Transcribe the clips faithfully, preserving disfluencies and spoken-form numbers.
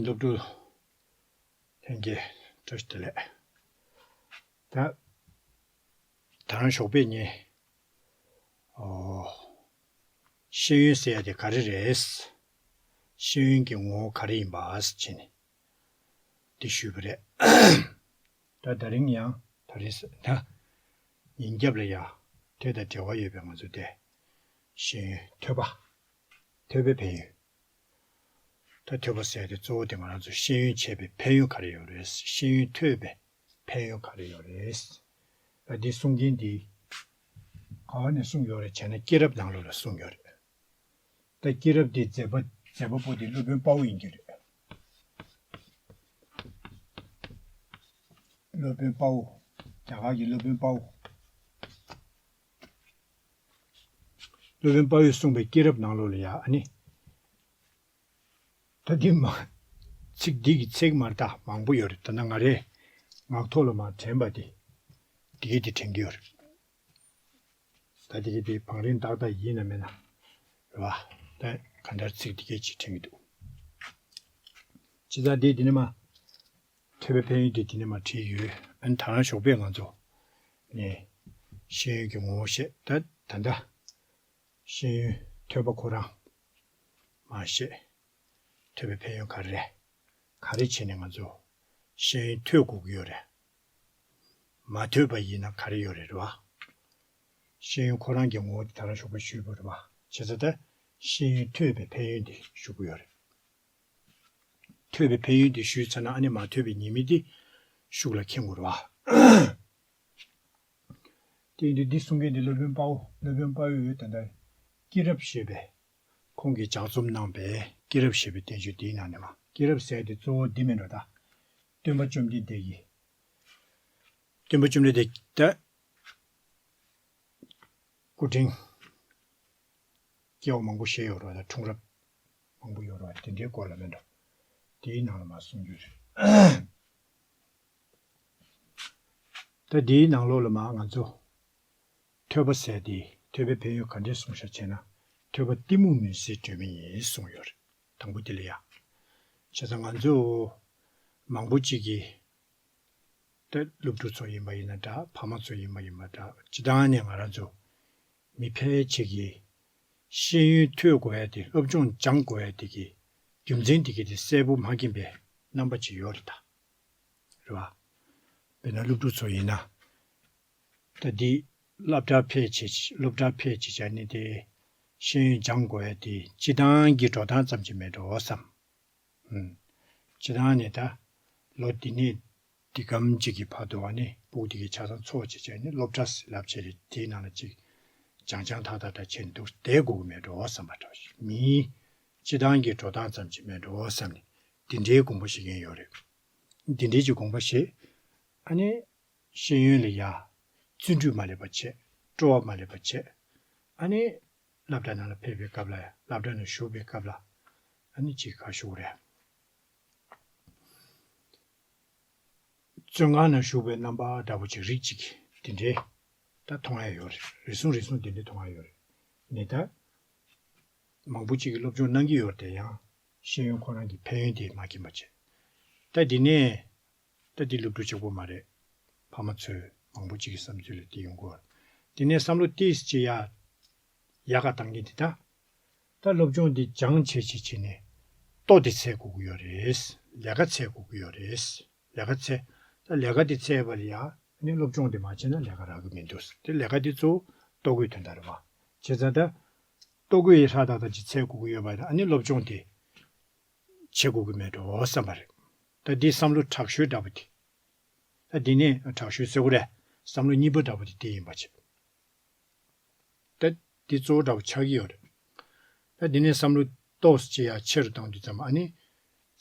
སློབ་ཕྲུག་ལྷན་རྒྱས་བཀྲ་ཤིས་བདེ་ལེགས། ད་ད་རང་ཞོགས་པའི་ཉིན། ཨོ། ཤེས་ཡོན་ཟེར་ཡ་དེ་ག་རེ་རེད། ཤེས་ཡོན་གྱི་ངོ་བོ་ག་རེ་ཡིན་པ་ཟེར་ནས་འདི་ཞུས་པ་རེད། ད་ད་རིང་ཡང་ད་རིང་ཟེར་ད་ཉིན་རྒྱབ་ལ་ཡ་དེ་དང་འབྲེལ་བ་ཡོད་པའི་ང་ཚོ་དེ་ཤེས་ཡོན་ཐོས་པ། ཐོས་པའི་ཕན་ཡོན། ད་ཐོས་པ་ཟེར་དེ་གཙོ་བོ་དེ་ང་རང་ཚོ་ཤེས་ཡོན་བྱས་པའི་ཕན་ཡོན་ག་རེ་ཡོད་རེད། ཤེས་ཡོན་ཐོས་པའི་ཕན་ཡོན་ག་རེ་ཡོད་རེད། ཨ་འདི་གསུང་མཁན་འདི་ག་བ་ནས་གསུངས་ཡོད་རེད་བྱས་ན་སྐྱེས་རབས་ནང་ལོགས་ལ་གསུངས་ཡོད་རེད། ད་སྐྱེས་རབས་འདི་མཛད་པ་མཛད་པ་པོ་འདི་སློབ་དཔོན་དཔའ་བོ་ཡིན་གྱི་རེད། སློབ་དཔོན་དཔའ་བོ། རྒྱ་གར་གྱི་སློབ་དཔོན་དཔའ་བོ། སློབ་དཔོན་དཔའ་བོས་གསུངས་པའི་སྐྱེས་རབས་ནང་ལོགས་ལ་ཡ་ཨ་ནི། ད་འདི་མ། ཚིག་འདི་གི་ཚིག་མ་རེད་ད་མང་པོ་ཡོད་རེད། ད་ནང་ང་རེ་ངག་ཐོག་ལ་མ་དྲན་པ་འདི་འདི་གི་འདི་དྲན་གྱི་ཡོད་རེད། ད་འདི་གི་འདི་བང་རིམ་ཏག་ཏག་ཡིན་ན་མེད་ན་རེད་བ། ད་ག་འདྲ་ཚིག་འདི་གི་ཅིག་དྲན་གྱི་འདུག་བྱས་ཙང་འདི་འདི་ནས་མ། ཐོས་པའི་ཕན་ཡོན་དེ་དེ་ནས་མ་བྲིས་ཡོད། ཨ་ནི་ད་རང་ཞོགས་པས་ང་ཚོ་ནས་ཤེས་ཡོན་གྱི་ངོ་བོ་བཤད། ད་ད་ལྟ་ཤེས་ཡོན་ཐོས་པ་ཁོ་རང་མ་བཤད། ཐོས་པའི་ཕན་ཡོན་ག་རེ་རེད། ག་རེ་བྱས་ནས་ང་ཚོ་ཤེས་ཡོན་ཐོས་དགོས་ཀྱི་ཡོད་རེད། མ་ཐོས་པ་ཡིན་ན་ག་རེ་ཡོད་རེད་རེད་བ། ཤེས་ཡོན་ཁོ་རང་གི་ངོ་བོ་དེ་ད་རང་ཞོགས་པ་ཞུས་པ་རེད་བ། བྱས་ཙང་ད་ཤེས་ཡོན་ཐོས་པའི་ཕན་ཡོན་དེ་ཞུ་གི་ཡོད་རེད། ཐོས་པའི་ཕན་ཡོན་དེ་ཞུས་ཚར་ན་ཨ་ནི་མ་ཐོས་པའི་ཉེས་དམིགས་དེ་ཤུགས་ལ་མཁྱེན་དགོས་རེད་བ། དེ་ཡིན་དུས་འདི་གསུང་མཁན་དེ་སློབ་དཔོན་དཔའ་བོ། སློབ་དཔོན་དཔའ་བོས་ད་ལྟ་སྐྱེས་རབས་ཞེས་པའི་ཁོང་གིས་ལྗགས་རྩོམ་གནང་པའི་སྐྱེས་རབས་ཞེས་པའི་བསྟན་བཅོས་དེའི་ནང་ནས་མ་སྐྱེས་རབས་ཟེར་དེ་གཙོ་བོ་འདི་མིན་འགྲོ་ད། སྟོན་པ་བཅོམ་ལྡན་འདས་ཀྱི། སྟོན་པ་བཅོམ་ལྡན་འདས་ད། སྐུ་ཕྲེང་སྐྱེ་བ་མང་པོ་བཞེས་ཡོད་རེད་བ། ད་འཁྲུངས་རབས་མང་པོ་ཡོད་རེད་བ། དེ་འདྲའི་སྐོར་ལ་མིན་འགྲོ། དེའི་ནང་ལ་མ་གསུང་རྒྱུ་རེད། ད་དེའི་ནང་ལོགས་ལ་མ་ང་ཚོ་ཐོས་པ་ཟེར་དེ་ཐོས་པའི་ཕན་ཡོན་ག་འདྲས་གསུངས་ཤག་བྱས་ན། ཐོས་པ་གཏི་མུག་མུན་སེལ་སྒྲོན་མེ་ཡིན་གསུངས་ཡོད་རེད། དང་པོ་དེ་ལ་ཡ། བྱས་ཙང་ང་ཚོ་མང་པོ་ཅིག་གིས་ད་སློབ་ཕྲུག་ཚོ་ཡིན་པ་ཡིན་ན་འདྲ། ཕ་མ་ཚོ་ཡིན་པ་ཡིན་པ་འདྲ། སྤྱི་བཏང་ནས་ང་རང་ཚོ་མི་ཕལ་ཆེར་གྱིས་ཤེས་ཡོན་ཐོས་དགོས་ཡ་དེ། སློབ་སྦྱོང་སྦྱང་དགོས་ཡ་དེ་གི་རྒྱུ་མཚན་དེ་གི་དེ་གསལ་པོ་མ་མཁྱེན་པའི་རྣམ་པ་ཅིག་ཡོད་རེད་ད། རེད་བ། དཔེར་ན་སློབ་ཕྲུག་ཚོ་ཡིན་ན། ད་འདི་སློབ་གྲྭ་ཕལ་ཆེར་སློབ་གྲྭ་ཕལ་ཆེར་བྱས་ནས་དེ་ཤེས་ཡོན་སྦྱང་དགོས་ཡ་དེ་སྤྱི་བཏང་གི་འགྲོ་སྟངས་ཙམ་གྱིས་མེད་འགྲོ་བསམ། ཨུམ། སྤྱི་བཏང་ནས་ད་ལོ་འདི་ནས་འདི་གམ་གཅིག་གི་བར་དུ་བ་ནི་སྤུ་གུ་དེ་གའི་ཆ་ཚང་ཚོགས་བྱས་བྱས་ནས་སློབ་གྲྭ་ལབ་བྱས་རེད། དེའི་ནང་ལ་ཅིག་སྦྱང་སྦྱང་ཐག་ཐག་འདྲ་བྱས་ནས་འདུག་བསྡད་དགོས་ཀྱི་མེད་འགྲོ་བསམ་པ་འདྲ་བ་ཞིག་མིའི་སྤྱི་བཏང་གི་འགྲོ་སྟངས་ཙམ་གྱིས་མེད་འགྲོ་བསམ་ནས་འདི་འདྲའི་དགོངས་པ་བཞེས་མཁན་ཡོད་རེད། འདི་འདྲའི་ཅིག་དགོངས་པ་བཞེས། ཨ་ནི། ཤེས་ཡོན་ལ་ཡ་བརྩོན་འགྲུས་མ་ལེགས་པ་བྱས། སྤྲོ་བ་མ་ལེགས་པ་བྱས། ཨ་ནི་སློབ་གྲྭ་ནང་ལ་ཕེབས་པའི་སྐབས་ལ་ཡ། སློབ་གྲྭ་ནང་ཞུགས་པའི་སྐབས་ལ་ཨ་ནི་ཅིག་ག་ཞུ་དགོས་རེད། བཙོན་ཁང་ནང་ཞུགས་པའི་རྣམ་པ་འདྲ་པོ་ཅིག་རིགས་གཅིག་དེ་འདྲའི་ད་མཐོང་ཡ་ཡོད་རེད། རེ་ཟུང་རེ་ཟུང་དེ་འདྲའི་མཐོང་ཡ་ཡོད་རེད། ནས་ད་མང་པོ་ཅིག་གིས་སློབ་སྦྱོང་གནང་གི་ཡོད་རེད་དེ། ཡང་ཤེས་ཡོན་ཁོ་རང་གི་ཕན་ཡོན་དེ་མ་མཁྱེན་པ་བྱས། ད་འདི་ནས། ད་འདི་སློབ་ཕྲུག་གཅིག་པོ་མ་རེད། ཕ་མ་ཚོས་མང་པོ་གཅིག་གི་བསམ་ཚུལ་ལ་དེ་ཡོང་གི་ཡོད་རེད། དེ་ནས་བསམ་བློ་ཏོག་ཙམ་ཅིག་ཡར་ཡག་ག་བཏང་གིན་དེ་ད། ད་སློབ་སྦྱོང་འདི་སྦྱང་བྱས་བྱས་བྱས་ནས་ལྟོ་དེ་འཚོལ་དགོས་ཀྱི་ཡོད་རེད། ལས་ཀ་འཚོལ་དགོས་ཀྱི་ཡོད་རེད། ལས་ཀ་འཚོལ། ད་ལས་ཀ་དེ་འཚོལ་བ་ལ་ཡ་ཨ་ནི་སློབ་སྦྱོང་དེ་མ་བྱས་ན་ལས་ཀ་རག་གི་མི་འདུག་དེ་ལས་ཀ་དེ་གཙོ་བོ་ལྟོ་གོས་དོན་དག་རེད་བ། བྱས་ཙང་ད་ལྟོ་གོས་ཡི་ཧྲ་ཏག་ཏག་ཅིག་འཚོལ་དགོས་ཀྱི་ཡོད་པ་ཡིན་ན་ཨ་ནི་སློབ་སྦྱོང་དེ་བྱེད་དགོས་ཀྱི་མེད་འགྲོ་བསམ་པ་རེད། ད་འདི་བསམ་བློ་དྲག་ཤོས་འདྲ་པོ་དེ། ད་འདི་ནས་དྲག་ཤོས་ཟེར་དགོས་རེད། བསམ་བློ་གཉིས་པ་འདྲ་པོ་དེ་དེ་ཡིན་པ་བྱེད། ད་འདི་གཙོ་བོ་འདྲ་པོ་ཆགས་ཀྱི་ཡོད་རེད། ད་འདི་ནས་བསམ་བློ་ཏོག་ཙམ་ཅིག་ཡར་ཆེ་རུ་བཏང་དུས་ཙམ་ཨ་ནི།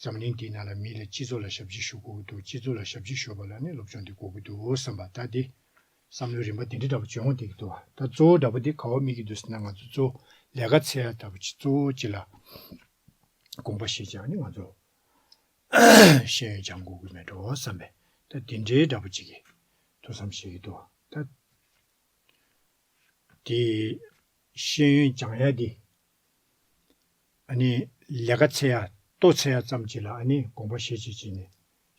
འཛམ་གླིང་འདིའི་ནང་ལ་མི་ལ་སྤྱི་ཚོགས་ལ་ཞབས་ཕྱི་ཞུ་དགོས་ཀྱི་འདུག་སྤྱི་ཚོགས་ལ་ཞབས་ཕྱི་ཞུ་བ་ལ་ནི་སློབ་སྦྱོང་འདི་དགོས་ཀྱི་འདུག་བསམ་པ། ད་འདི་བསམ་བློའི་རིམ་པ་འདི་འདྲ་འདྲ་པོ་བྱུང་བསྡད་ཀྱི་འདུག་ད་གཙོ་བོ་འདྲ་པོ་འདི་ག་པར་དམིགས་ཀྱི་འདུག་ཟེར་ན། ང་ཚོ་གཙོ་བོ་ལས་ཀ་འཚོལ་ཡ་འདྲ་པོ་ཅིག་གཙོ་བོ་ཅིག་ལ་དགོངས་པ་བཞེས་བྱས་ནི་ང་ཚོ་ཤེས་ཡོན་སྦྱང་དགོས་ཀྱི་མེད་འགྲོ་བསམ་པས། ད་འདི་འདྲའི་འདྲ་པོ་ཅིག་གི་ཐུགས་བསམ་བཞེས་ཀྱི་འདུག་ད་དེ་ཤེས་ཡོན་སྦྱང་ཡ་དེ་ཨ་ནི་ལས་ཀ་འཚོལ་ཡ་ ལྟོ་འཚོལ་ཡ་ཙམ་ཅིག་ལ་ཨ་ནི་དགོངས་པ་བཞེས་བྱས་བྱས་ནས་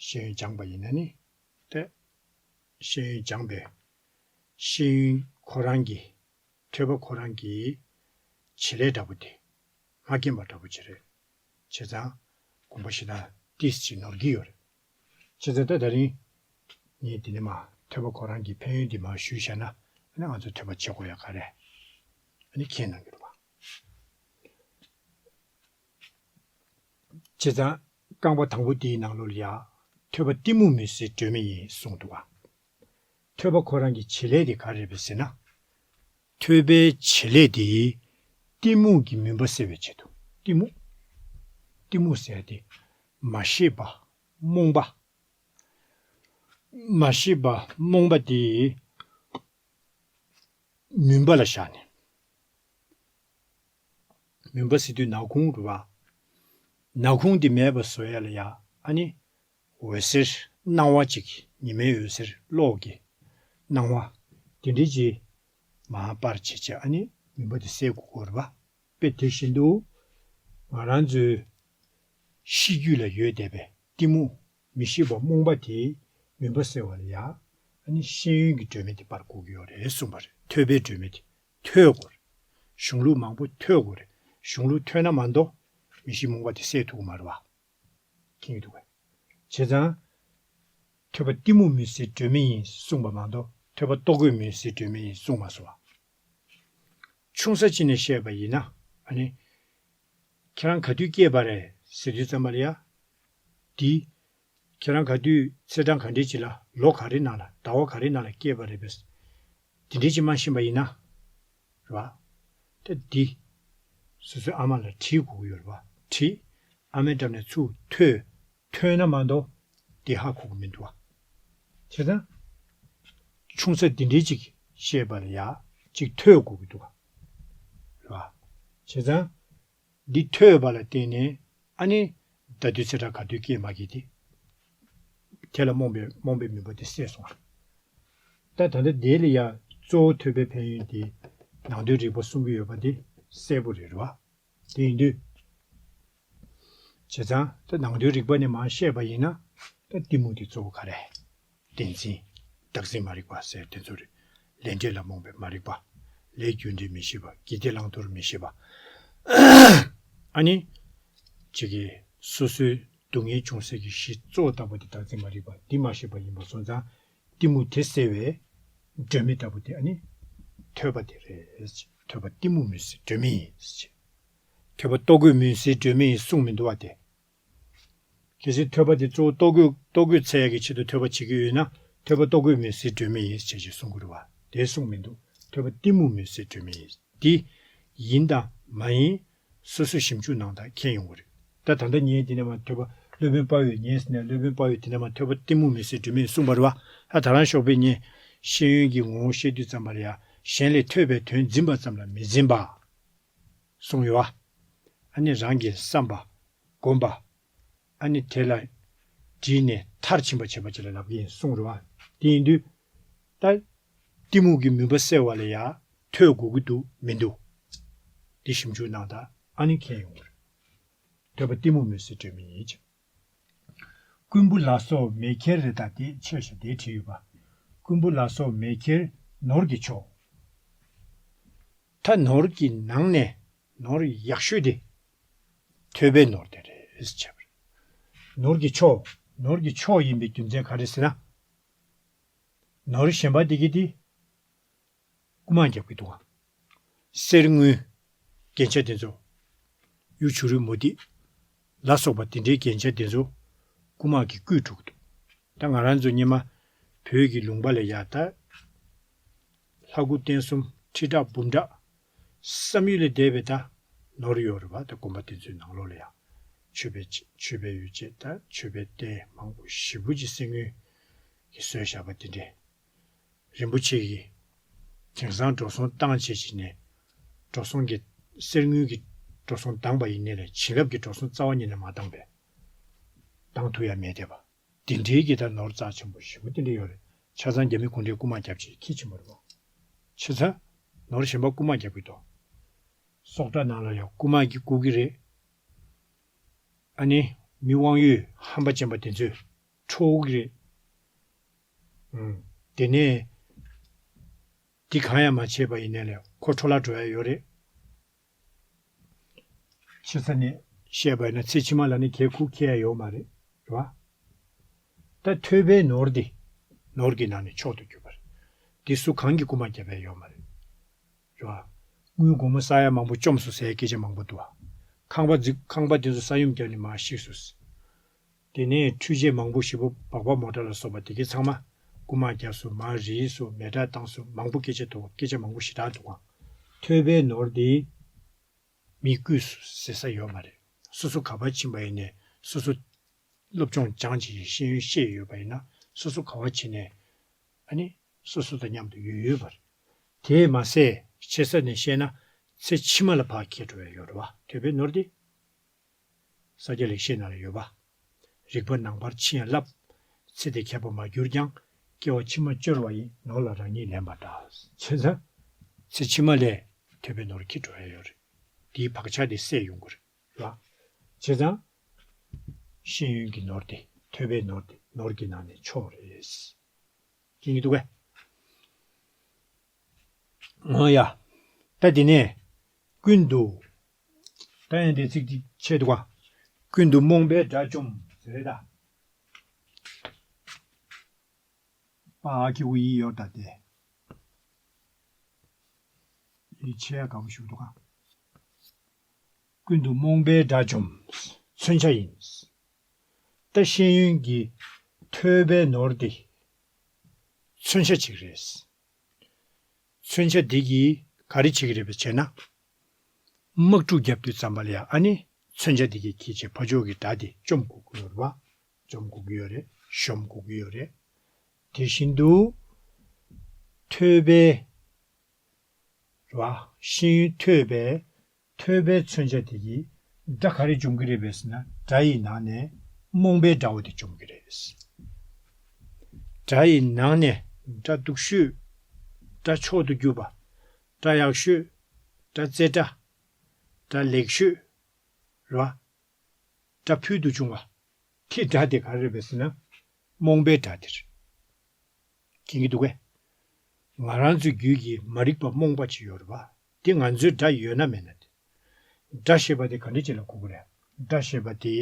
ཤེས་ཡོན་སྦྱངས་པ་ཡིན་ན་ནི། ཏེ་ཤེས་ཡོན་སྦྱངས་པའི་ཤེས་ཡོན་ཁོ་རང་གི་ཐོས་པ་ཁོ་རང་གི་བྱེད་ལས་འདྲ་པོ་དེ་མ་མཁྱེན་པ་འདྲ་པོ་ཅིག་རེད། བྱས་ཙང་དགོངས་པ་བཞེས་ན་ཏིས་ཅིག་ནོར་གྱི་ཡོད་རེད། བྱས་ཙང་ད་ད་རིང་ངས་འདི་ནས་མར་ཐོས་པ་ཁོ་རང་གི་ཕན་ཡོན་འདི་མར་ཞུས་བཞག་ན། ཨ་ནི་ང་ཚོ་ཐོས་པ་བྱེད་དགོས་ཡ་ག་རེ་ཨ་ནི་མཁྱེན་གནང་གི་རེད་པ། བྱས་ཙང་རྐང་པ་དང་པོ་དེའི་ནང་ལོགས་ལ་ཡ། ཐོས་པ་གཏི་མུག་མུན་སེལ་སྒྲོན་མེ་ཡིན་གསུངས་འདུག་པ། ཐོས་པ་ཁོ་རང་གི་བྱེད་ལས་དེ་ག་རེ་རེད་པས་ཟེར་ན། ཐོས་པའི་བྱེད་ལས་དེ་གཏི་མུག་གི་མུན་པ་སེལ་བའི་ཆེད་དུ། གཏི་མུག་གཏི་མུག་ཟེར་ཡ་དེ་མ་ཤེས་པ། རྨོངས་པ། མ་ཤེས་པ་རྨོངས་པ་དེ་མུན་པ་ལ་བཞག་ནས། མུན་པ་ཟེར་དུས་ནག་ཁུང་རེད་པ། ནག་ཁུང་དེ་མེད་པ་བཟོ་ཡ་ལ་ཡ་ཨ་ནི་འོད་ཟེར་སྣང་བ་ཅིག་ཉི་མའི་འོད་ཟེར་གློག་གི་སྣང་བ་དེ་འདྲ་ཅིག་མར་སྤར་བྱས་བྱས་ཨ་ནི་མུན་པ་དེ་སེལ་དགོས་ཀྱི་ཡོད་རེད་པ། དཔེ་དེ་བཞིན་དུ་ང་རང་ཚོའི་ཤེས་རྒྱུད་ལ་ཡོད་བསྡད་པའི་གཏི་མུག་མི་ཤེས་པ་རྨོངས་པ་དེའི་མུན་པ་སེལ་བ་ལ་ཡ་ཨ་ནི་ཤེས་ཡོན་གྱི་སྒྲོན་མེ་དེ་སྤར་དགོས་ཀྱི་ཡོད་རེད་གསུངས་པ་རེད། ཐོས་པའི་སྒྲོན་མེ་དེ་ཐོས་དགོས་རེད། གཞུང་ལུགས་མང་པོ་ཐོས་དགོས་རེད། གཞུང་ལུགས་ཐོས་ན་མ་གཏོགས་མི་ཤེས་རྨོངས་པ་དེ་སེལ་ཐུབ་ཀྱི་མ་རེད་པ། མཁྱེན་གྱི་འདུག་གས། བྱས་ཙང་། ཐོས་པ་གཏི་མུག་མུན་སེལ་སྒྲོན་མེ་ཡིན་གསུངས་པ་མ་གཏོགས་ཐོས་པ་ལྟོ་གོས་མུན་སེལ་སྒྲོན་མེ་ཡིན་གསུངས་མ་སོང་བ། ཆུང་ས་ཅིག་ནས་བཤད་པ་ཡིན་ན་ཨ་ནི། ཁྱེད་རང་ག་དུས་སྐྱེས་པ་རེད་ཟེར་དུས་ཙམ་པ་ལ་ཡ། འདི། ཁྱེད་རང་ག་དུས་ཚེས་གྲངས་ག་འདྲས་ཅིག་ལ་ལོ་ག་རེ་ནང་ལ་ཟླ་བ་ག་རེ་ནང་ལ་སྐྱེས་པ་རེད་པས། དེ་འདྲས་ཅིག་མ་ཤེས་པ་ཡིན་ན། རེད་པ། ད་འདི། སོ་སོའི་ཨ་མ་ལ་དྲིས་དགོས་ཀྱི་ཡོད་རེད་པ། དྲིས། ཨ་མའི་འགྲམ་ནས་ཚུར་ཐོས། ཐོས་ན་མ་གཏོགས་འདི་ཧ་གོ་གི་མི་འདུག་པ། བྱས་ཙང་། ཆུང་ས་འདི་འདྲས་ཅིག་བཤད་པ་ལ་ཡ་ཅིག་ཐོས་དགོས་ཀྱི་འདུག་པ། རེད་པ། བྱས་ཙང་། འདི་ཐོས་པ་ལ་བརྟེན་ནས་ཨ་ནི་ད་དུས་ཚེ་ཕྲ་ག་དུས་སྐྱེས་མ་སྐྱེས་དེ། དེ་ལ་རྨོངས་པའི་རྨོངས་པའི་མུན་པ་དེ་བསལ་སོང་བ། ད་ད་ལྟ་དེ་ལ་ཡ་གཙོ་བོ་ཐོས་པའི་ཕན་ཡོན་དེ་ནང་དོན་རིག་པ་གསུང་གི་ཡོད་པ་དེ་གསལ་པོ་རེད་རེད་པ། དེ་ཡིན་དུས། བྱས་ཙང་ད་ནང་དོན་རིག་པ་ནས་མར་བཤད་པ་ཡིན་ན་ད་གཏི་མུག་དེ་གཙོ་བོ་ག་རེ། བདེན་འཛིན། བདག་འཛིན་མ་རིག་པ་ཟེར་དེ་ཚོ་རེད། ལས་འབྲས་ལ་རྨོངས་པའི་མ་རིག་པ། ལས་རྒྱུ་འབྲས་མི་ཤེས་པ། དགེ་སྡིག་བླང་དོར་མི་ཤེས་པ། ཨ་ནི། གཅིག་གིས་སོ་སོའི་སྡུག་བསྔལ་འབྱུང་སའི་གི་གཞི་གཙོ་བོ་ལྟ་བུ་དེ་བདག་འཛིན་མ་རིག་པ་འདི་མ་ཤེས་པ་ཡིན་པ་སོང་ཙང་གཏི་མུག་དེ་སེལ་བའི་སྒྲོན་མེ་ལྟ་བུ་དེ་ཨ་ནི། ཐོས་པ་དེ་རེད། ཐོས་པ་གཏི་མུག་མུན་སེལ་སྒྲོན་མེ་ཡིན། ཐོས་པ་ལྟོ་གོས་མུན་སེལ་སྒྲོན་མེ་ཡིན་གསུངས་མི་འདུག་པ་དེ། གལ་སྲིད་ཐོས་པ་དེ་གཙོ་བོ་ལྟོ་གོས་ལྟོ་གོས་འཚོལ་ཡག་གི་ཆེད་དུ་ཐོས་པ་བྱེད་ཀྱི་ཡོད་ན་ཐོས་པ་ལྟོ་གོས་མུན་སེལ་སྒྲོན་མེ་ཡིན་ཞེས་ཞེས་གསུང་གི་རེད་པ། དེ་གསུངས་མི་འདུག་ཐོས་པ་གཏི་མུག་མུན་སེལ་སྒྲོན་མེ་ཡིན། འདི་ཡིན་དང་མ་ཡིན་སོ་སོས་ཞིབ་འཇུག་གནང་དང་མཁྱེན་ཡོང་གི་རེད། ད་ད་ལྟ་ངས་འདི་ནས་མར་ཐོས་པ་སློབ་དཔོན་དཔའ་བོས་ངས་ཟེར་ནས་སློབ་དཔོན་དཔའ་བོས་དེ་ནས་མར་ཐོས་པ་གཏི་མུག་མུན་སེལ་སྒྲོན་མེ་ཡིན་གསུངས་པ་རེད་པ། ད་ད་རང་ཞོགས་པའི་ངས་ཤེས་ཡོན་གྱི་ངོ་བོ་བཤད་དུས་ཙམ་པ་ལ་ཡ་གཞན་ལས་ཐོས་པའི་དོན་འཛིན་པ་ཙམ་ལ་མི་འཛིན་པ། གསུངས་ཡོད་པ། ཨ་ནི་རང་གི་བསམ་པ། སྒོམ་པ། ཨ་ནི་དེ་ལ་དྲིས་ནས་མཐར་ཕྱིན་པ་བྱེད་པ་ཅིག་ལ་ལབ་ཀྱི་ཡིན་གསུངས་རེད་པ། དེ་ཡིན་དུས། ད། གཏི་མུག་གི་མུན་པ་སེལ་བ་ལ་ཡ་ཐོས་དགོས་ཀྱི་འདུག་མི་འདུག་འདི་ཞིབ་འཇུག་གནང་དང་ཨ་ནི་མཁྱེན་ཡོང་གི་རེད། ཐོས་པ་གཏི་མུག་མུན་སེལ་སྒྲོན་མེ་ཡིན་ཅིང་། རྐུན་པོ་ལ་སོགས་མེ་ཁྱེར་རེ་ད་དེ་ཆོས་ཤ་དེ་བྲིས་ཡོད་པ། རྐུན་པོ་ལ་སོགས་མེ་ཁྱེར་ནོར་གྱི་མཆོག་ད་ནོར་གྱི་ནང་ནས་ནོར་ཡག་ཤོས་དེ། ཐོས་པའི་ནོར་དེ་རེད་ཟེར་བྱས་པ་རེད། ནོར་གྱི་མཆོག་ནོར་གྱི་མཆོག་ཡིན་པའི་རྒྱུ་མཚན་ག་རེ་ཟེར་ན། ནོར་གཞན་པ་དེ་གི་དེ། རྐུ་མ་རྒྱབ་ཀྱི་འདུག་ག་གསེར་དངུལ། རྒྱན་ཆ་དེ་ཚོ། གཡུ་བྱུ་རུ་མུ་ཏིག་ལ་སོགས་པ་དེ་འདྲའི་རྒྱན་ཆ་དེ་ཚོ། རྐུ་མ་གིས་རྐུས་འགྲོ་གི་འདུག་ད་ང་རང་ཚོ་སྔོན་མ། བོད་ཀྱི་ལུང་པ་ལ་ཡ་ད། ལྷ་སྐུ་རྟེན་གསུམ་ཁྲི་ཕྲག་འབུམ་ཕྲག་བསམ་ཡུལ་ལས་འདས་པའི་ད། ནོར་ཡོད་རེད་པ་ད་དགོན་པ་དེ་ཚོའི་ནང་ལོགས་ལ་ཡ། མཆོད་པའི་མཆོད་པའི་ཡོ་བྱད་ད་མཆོད་པའི་རྟེན་མང་པོ་ཞེ་པོ་ཅིག་གསེར་དངུལ་གྱིས་བཟོས་བཞག་པ་དེ་འདྲས། རིན་པོ་ཆེ་གིས་དེང་སང་འགྲོ་སོང་བཏང་བྱས་བྱས་ནས། འགྲོ་སོང་གི་གསེར་དངུལ་གྱི་འགྲོ་སོང་བཏང་པ་ཡིན་ནའི་རེད། བྱིན་རླབས་ཀྱི་འགྲོ་སོང་རྩ་བ་ཉིད་ནས་མ་བཏང་པས། བཏང་ཐུབ་ཡ་མེད་བསྡད་པ། དེ་འདྲའི་གི་ད་ནོར་རྩ་ཆེན་པོ་ཞེ་པོ་དེ་འདྲ་ཡོད་རེད། ཆ་ཚང་རྒྱ་མི་གུང་ཁྲན་རྐུ་མ་རྒྱབ་བྱས་ཁྱི་ཆེན་པོ་རེད་པ། ཆ་ཚང་ནོར་གཞན་པ་རྐུ་མ་རྒྱབ་ཀྱི་འདུག་སྲོག་ཁྲ་ནང་ལ་ཡང་རྐུ་མ་གིས་རྐུ་གི་རེད། ཨ་ནི་མི་དབང་ཡོད་ཧམ་པ་ཅན་པ་དེ་ཚོས་འཕྲོག་གི་རེད། ཨང་། དེ་ནས་དེ་གང་ཡང་མ་བྱས་པ་ཡིན་ནའི་ལས་ཁོ་འཕྲོ་བརླག་འགྲོ་ཡ་ཡོད་རེད། ཆེ་ས་ནས་བཤད་པ་ཡིན་ན་ཚེ་ཕྱི་མ་ལ་ནི་གལ་ཁུག་ཁེལ་ཡ་ཡོད་མ་རེད། རེད་བ། ད་ཐོས་པའི་ནོར་དེ། ནོར་གྱི་ནང་ནས་མཆོག་ཏུ་གྱུར་པ་རེད། དེ་སུ་གང་གིས་རྐུ་མ་བརྒྱབ་ཡ་ཡོད་མ་རེད། རེད་བ། དངུལ་སྒོར་མོ་ས་ཡ་མང་པོ་བཅོམ་སོང་ཟེར་སྐད་ཆ་མང་པོ་འདུག་བ། ཁང་པ་འཛུགས་ཁང་པ་དེ་ཚོ་ས་ཡོམ་བརྒྱབ་ནས་མར་ཤི་སོང་ཟེར། དེ་ནས་འཕྲུལ་ཆས་མང་པོ་ཞེ་པོ་སྦག་སྦག་མོ་ཊ་ལ་སོགས་པ་དེ་གའི་ཚང་མ་རྐུ་མ་བརྒྱབ་སོང་། མར་རིལ་སོང་། མེ་སྲེག་བཏང་སོང་། མང་པོ་སྐད་ཆ་འདུག་བ། སྐད་ཆ་མང་པོ་ཞེ་དྲག་འདུག་ག། ཐོས་པའི་ནོར་དེ་མིས་བརྐུས་སོང་ཟེར་ས་ཡོད་མ་རེད། སོ་སོ་ག་པར་ཕྱིན་པ་ཡིན་ནའི་སོ་སོ་སློབ་སྦྱོང་སྦྱངས་བྱས་ཤེས་ཡོན་ཤེས་ཡོད་པ་ཡིན་ན་སོ་སོ་ག་པར་ཕྱིན་ནའི་ཨ་ནི་སོ་སོ་དང་མཉམ་དུ་ཡོད་ཡོད་པ་རེད། དེས་མ་ཟད་ཆེ་ས་ནས་བཤད་ན་ཚེ་ཕྱི་མ་ལ་ཕར་འཁྱེར་འགྲོ་ཡ་ཡོད་རེད་བ། ཐོས་པའི་ནོར་དེ། ས་སྐྱ་ལེགས་བཤད་ནང་ལ་ཡོད་པ། རིག་པ་ནང་པར་ཕྱིན་ཡང་བསླབ། ཚེ་འདི་ཁྱད་པར་མ་གྱུར་ཀྱང་། སྐྱེ་བ་ཕྱི་མ་སྐྱོར་བ་ཡིན། ནོར་ལ་རང་ཉིད་ལེན་པ་འདྲ། བྱས་ཙང་། ཚེ་ཕྱི་མ་ལས་ཐོས་པའི་ནོར་འཁྱེར་འགྲོ་ཡ་ཡོད་རེད། དེའི་བག་ཆགས་དེ་སད་ཡོང་གི་རེད་ལ། བྱས་ཙང་། ཤེས་ཡོན་གྱི་ནོར་དེ་ཐོས་པའི་ནོར་དེ་ནོར་གྱི་ནང་ནས་མཆོག་རེད། མཁྱེན་གྱི་འདུག་གས། འོ་ཡ། ད་དེ་ནས་ཀུན་ཏུ། ད་ཡང་འདི་ཚིག་ཅིག་ཆད་འདུག་ག། ཀུན་ཏུ་རྨོངས་པའི་དགྲ་བཅོམ་ཟེར་རེད་ད། པ་ཨ་ཁི་ཝུ་ཡི་ཡོ་ད་དེ། ཡི་ཆད་དགའ་པོ་ཞུ་འདུག་ག། ཀུན་ཏུ་རྨོངས་པའི་དགྲ་བཅོམ། མཚོན་ཆ་ཡིན། ད་ཤེས་ཡོན་གྱི་ཐོས་པའི་ནོར་དེ། མཚོན་ཆ་ཅིག་རེད། མཚོན་ཆ་འདི་གིས་ག་རེ་བྱེད་ཀྱི་རེད་པས་བྱས་ན། དམག་འཁྲུག་བརྒྱབ་དུས་ཙམ་པ་ལ་ཡང་ཨ་ནི་མཚོན་ཆ་འདི་གིས་ཁྱེད་ཀྱི་ཕ་ཕྱོགས་ཀྱི་དགྲ་དེ་བཅོམ་དགོས་ཀྱི་ཡོད་རེད་བ། བཅོམ་དགོས་ཀྱི་ཡོད་རེད། གཞོམ་དགོས་ཀྱི་ཡོད་རེད། དེ་བཞིན་དུ། ཐོས་པའི། རེད་བ། ཤེས་ཡོན་ཐོས་པའི། ཐོས་པའི་མཚོན་ཆ་དེ་གིས་དགྲ་ག་རེ་འཇོམས་ཀྱི་རེད་པས་ཟེར་ན་དགྲ་ཡི་ནང་ནས་རྨོངས་པའི་དགྲ་བོ་དེ་འཇོམས་ཀྱི་རེད། དགྲ་ཡི་ནང་ནས་དགྲ་སྡུག་ཤོས། དགྲ་མཆོག་ཏུ་གྱུར་པ། དགྲ་ཡག་ཤོས། དགྲ་རྩེ་དགྲ། དགྲ་ལེགས་ཤོས། རེད་བ། དགྲ་ཕུལ་དུ་བྱུང་བ། དེ་དགྲ་དེ་ག་རེ་རེད་པས་ཟེར་ན། རྨོངས་པའི་དགྲ་དེ་རེད། མཁྱེན་གྱི་འདུག་གས། ང་རང་ཚོའི་རྒྱུད་ཀྱི་མ་རིག་པ་རྨོངས་པ་ཅིག་ཡོད་རེད་བ། དེ་ང་ཚོའི་དགྲ་ཡོད་ན་མེད་ན་དེ། དགྲ་ཞེས་པ་དེ་ག་འདྲ་ཅིག་ལ་གོ་གི་རེད། དགྲ་ཞེས་པ་དེ་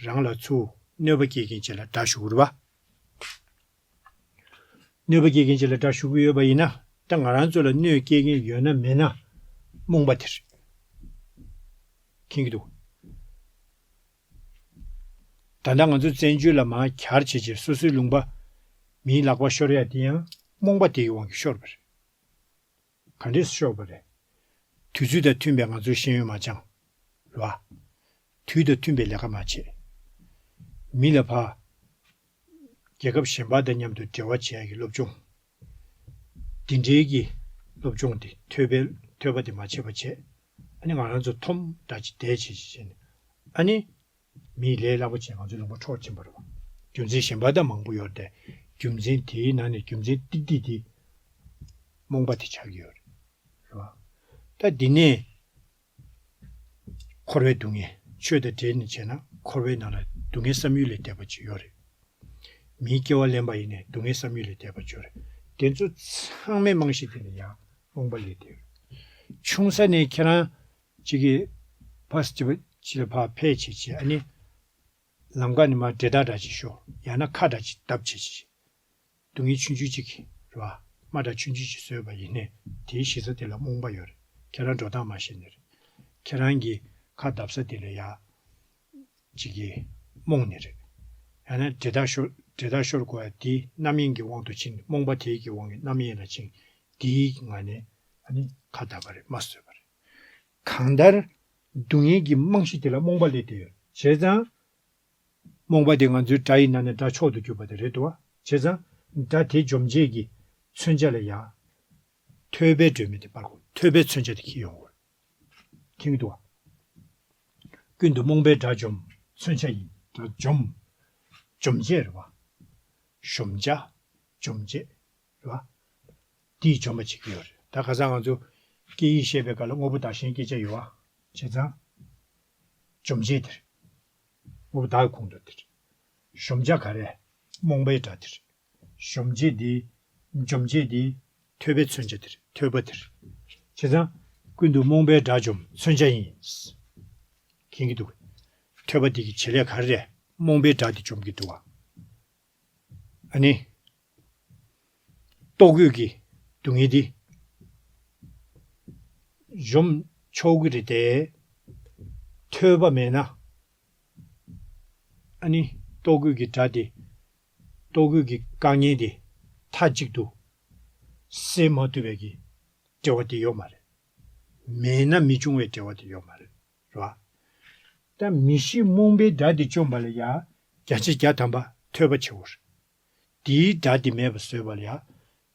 རང་ལ་ཚུར་གནོད་པ་སྐྱེལ་མཁན་ཅིག་ལ་དགྲ་ཞུ་གི་རེད་བ། གནོད་པ་སྐྱེལ་མཁན་ཅིག་ལ་དགྲ་ཞུ་གི་ཡོད་པ་ཡིན་ན་ད་ང་རང་ཚོ་ལ་གནོད་སྐྱེལ་མཁན་ཡོད་ན་མེད་ན་རྨོངས་པ་དེ་རེད། མཁྱེན་གྱི་འདུག་ད་ལྟ་ང་ཚོ་བཙན་བྱོལ་ལ་མར་གྱར་བྱས་བྱས་སོ་སོའི་ལུང་པ་མིའི་ལག་པར་ཤོར་ཡ་དེ་ཡང་རྨོངས་པ་དེའི་དབང་གིས་ཤོར་བ་རེད། ག་འདྲས་ཤོར་བ་རེད། དུས་ཚོད་དང་མཐུན་པའི་ང་ཚོའི་ཤེས་ཡོན་མ་སྦྱངས། རེད་བ། དུས་དང་མཐུན་པའི་ལས་ཀ་མ་བྱས། མི་ལ་ཕར། རྒྱལ་ཁབ་གཞན་པ་དང་མཉམ་དུ་འབྲེལ་བ་བྱེད་ཡ་གི་སློབ་སྦྱོང་། འདི་འདྲའི་གི་སློབ་སྦྱོང་དེ་ཐོས་པའི་ཐོས་པ་དེ་མ་བྱས་པ་བྱས། ཨ་ནི་ང་རང་ཚོ་མཐོ་དྲགས་ཅིག་བསྡད་བྱས་བྱས་བྱས་ནས། ཨ་ནི། མིས་ལས་སླ་པོ་བྱས་ང་ཚོའི་ལུང་པ་འཕྲོག་ཕྱིན་པ་རེད་བ། རྒྱུ་མཚན་གཞན་པ་དང་མང་པོ་ཡོད་རེད་དེ། རྒྱུ་མཚན་དེའི་ནང་ནས་རྒྱུ་མཚན་ཏིག་ཏིག་དེ། རྨོངས་པ་དེ་ཆགས་ཀྱི་ཡོད་རེད། རེད་བ། ད་འདི་ནས། འཁོར་བའི་སྡུག་བསྔལ་ཆོས་དང་འབྲེལ་ནས་བྱས་ན་འཁོར་བའི་ནང་ལ་སྡུག་བསྔལ་བསམ་ཡུལ་ལས་འདས་པ་ཅིག་ཡོད་རེད། མིའི་སྐྱེ་བ་ལེན་པ་ཡིན་ནའི་སྡུག་བསྔལ་བསམ་ཡུལ་ལས་འདས་པ་ཅིག་ཡོད་རེད། དེ་ཚོ་ཚང་མའི་རྨང་གཞི་དེ་ལ་ཡང་རྨོངས་པ་ལས་འདས་ཡོད་རེད། ཆུང་ས་ནས་ཁྱེད་རང་གཅིག་གིས་ཕར་ཅིག་ཅིག་ལ་ཕར་ཕེབས་བྱས་བྱས་ཨ་ནི། ལམ་ཁ་ནས་མར་འདྲེད་འཐག་འདྲ་ཅིག་ཤོར་ཡང་ན་ཁ་འདྲ་ཅིག་བརྡབས་བྱས་བྱས། སྡུག་བསྔལ་ཆུང་ཆུང་ཅིག་རེད་བ། རྨ་འདྲ་ཆུང་ཆུང་ཅིག་བཟོས་པ་ཡིན་ནའི་དེའི་གཞི་རྩ་དེ་ལ་རྨོངས་པ་ཡོད་རེད། ཁྱེད་རང་འགྲོ་སྟངས་མ་ཤེས་ནི་རེད། ཁྱེད་རང་གི་ཁ་བརྡབས་ས་དེ་ལ་ཡ། ཅིག་གིས་རྨོངས་ནི་རེད། ཡང་ན་འདྲེད་འཐག་ཤོར་འདྲེད་འཐག་ཤོར་དགོས་ཡ་དེ་རྣམ་གཡེང་གི་དབང་དུ་ཕྱིན་རྨོངས་པ་དེའི་གི་དབང་གིས་རྣམ་གཡེང་ལ་ཕྱིན། དེའི་ངང་ནས་ཨ་ནི་ཁ་བརྡབས་པ་རེད་མ་བཟོས་པ་རེད། གང་ལྟར། སྡུག་བསྔལ་གྱི་རྨང་གཞི་དེ་ལ་རྨོངས་པ་ལས་འདས་ཡོད། བྱས་ཙང་། རྨོངས་པ་དེ་ང་ཚོའི་དགྲ་ཡི་ནང་ནས་དགྲ་མཆོག་ཏུ་གྱུར་པ་དེ་རེད་འདུག་བ། བྱས་ཙང་། དགྲ་དེ་འཇོམས་བྱེད་ཀྱི་མཚོན་ཆ་ལ་ཡ། ཐོས་པའི་སྒྲོན་མེ་དེ་སྤར་དགོས། ཐོས་པའི་མཚོན་ཆ་དེ་འཁྱེར་ཡོང་དགོས། མཁྱེན་གྱི་འདུག་བ། ཀུན་ཏུ་རྨོངས་པའི་དགྲ་འཇོམས་མཚོན་ཆ་ཡིན། དགྲ་འཇོམས། འཇོམས་བྱེད་རེད་བ། གཞོམ་བྱ། འཇོམས་བྱེད། རེད་བ། དེས་འཇོམས་པ་བྱེད་ཀྱི་ཡོད་རེད། ད་ཁ་སང་ང་ཚོ་སྐད་ཡིག་བཤད་པའི་སྐབས་ལ་དངོས་པོ་བདག་གཞན་སྐད་ཆ་ཡོད་བ། བྱས་ཙང་། འཇོམས་བྱེད་དེ་རེད། ངོ་བོ་བདག་གི་ཁོངས་གཏོགས་དེ་རེད། གཞོམ་བྱ་ག་རེ། རྨོངས་པའི་སྒྲ་དེ་རེད། གཞོམ་བྱེད་དེ། འཇོམས་བྱེད་དེ། ཐོས་པའི་མཚོན་བྱ་དེ་རེད། ཐོས་པ་དེ་རེད། བྱས་ཙང་ཀུན་ཏུ་རྨོངས་པའི་དགྲ་འཇོམས་མཚོན་བྱ་ཡིན། མཁྱེན་གྱི་འདུག་ཐོས་པ་དེ་གི་བྱེད་ལས་ག་རེ་རེད། རྨོངས་པའི་དགྲ་དེ་འཇོམས་ཀྱི་འདུག་བ། ཨ་ནི། ལྟོ་གོས་ཀྱི་སྡུག་བསྔལ་འདི་འཇོམས་ཆོག་གི་རེད་དེ། ཐོས་པ་མེད་ན། ཨ་ནི་ལྟོ་གོས་ཀྱི་དགྲ་དེ། ལྟོ་གོས་ཀྱི་དཀའ་ངལ་དེ་མཐའ་གཅིག་ཏུ་སེལ་མ་ཐུབ་པའི་གི་འབྲེལ་བ་དེ་ཡོད་མ་རེད། མེད་ན་མི་འབྱུང་བའི་འབྲེལ་བ་དེ་ཡོད་མ་རེད། རེད་བ། ད་མི་ཤེས་རྨོངས་པའི་དགྲ་དེ་བཅོམ་པ་ལ་ཡ། བརྒྱ་ཆ་བརྒྱ་ཐམ་པ་ཐོས་པ་བྱེད་དགོས་རེད། དེའི་དགྲ་དེ་མེད་པ་བཟོས་པ་ལ་ཡ།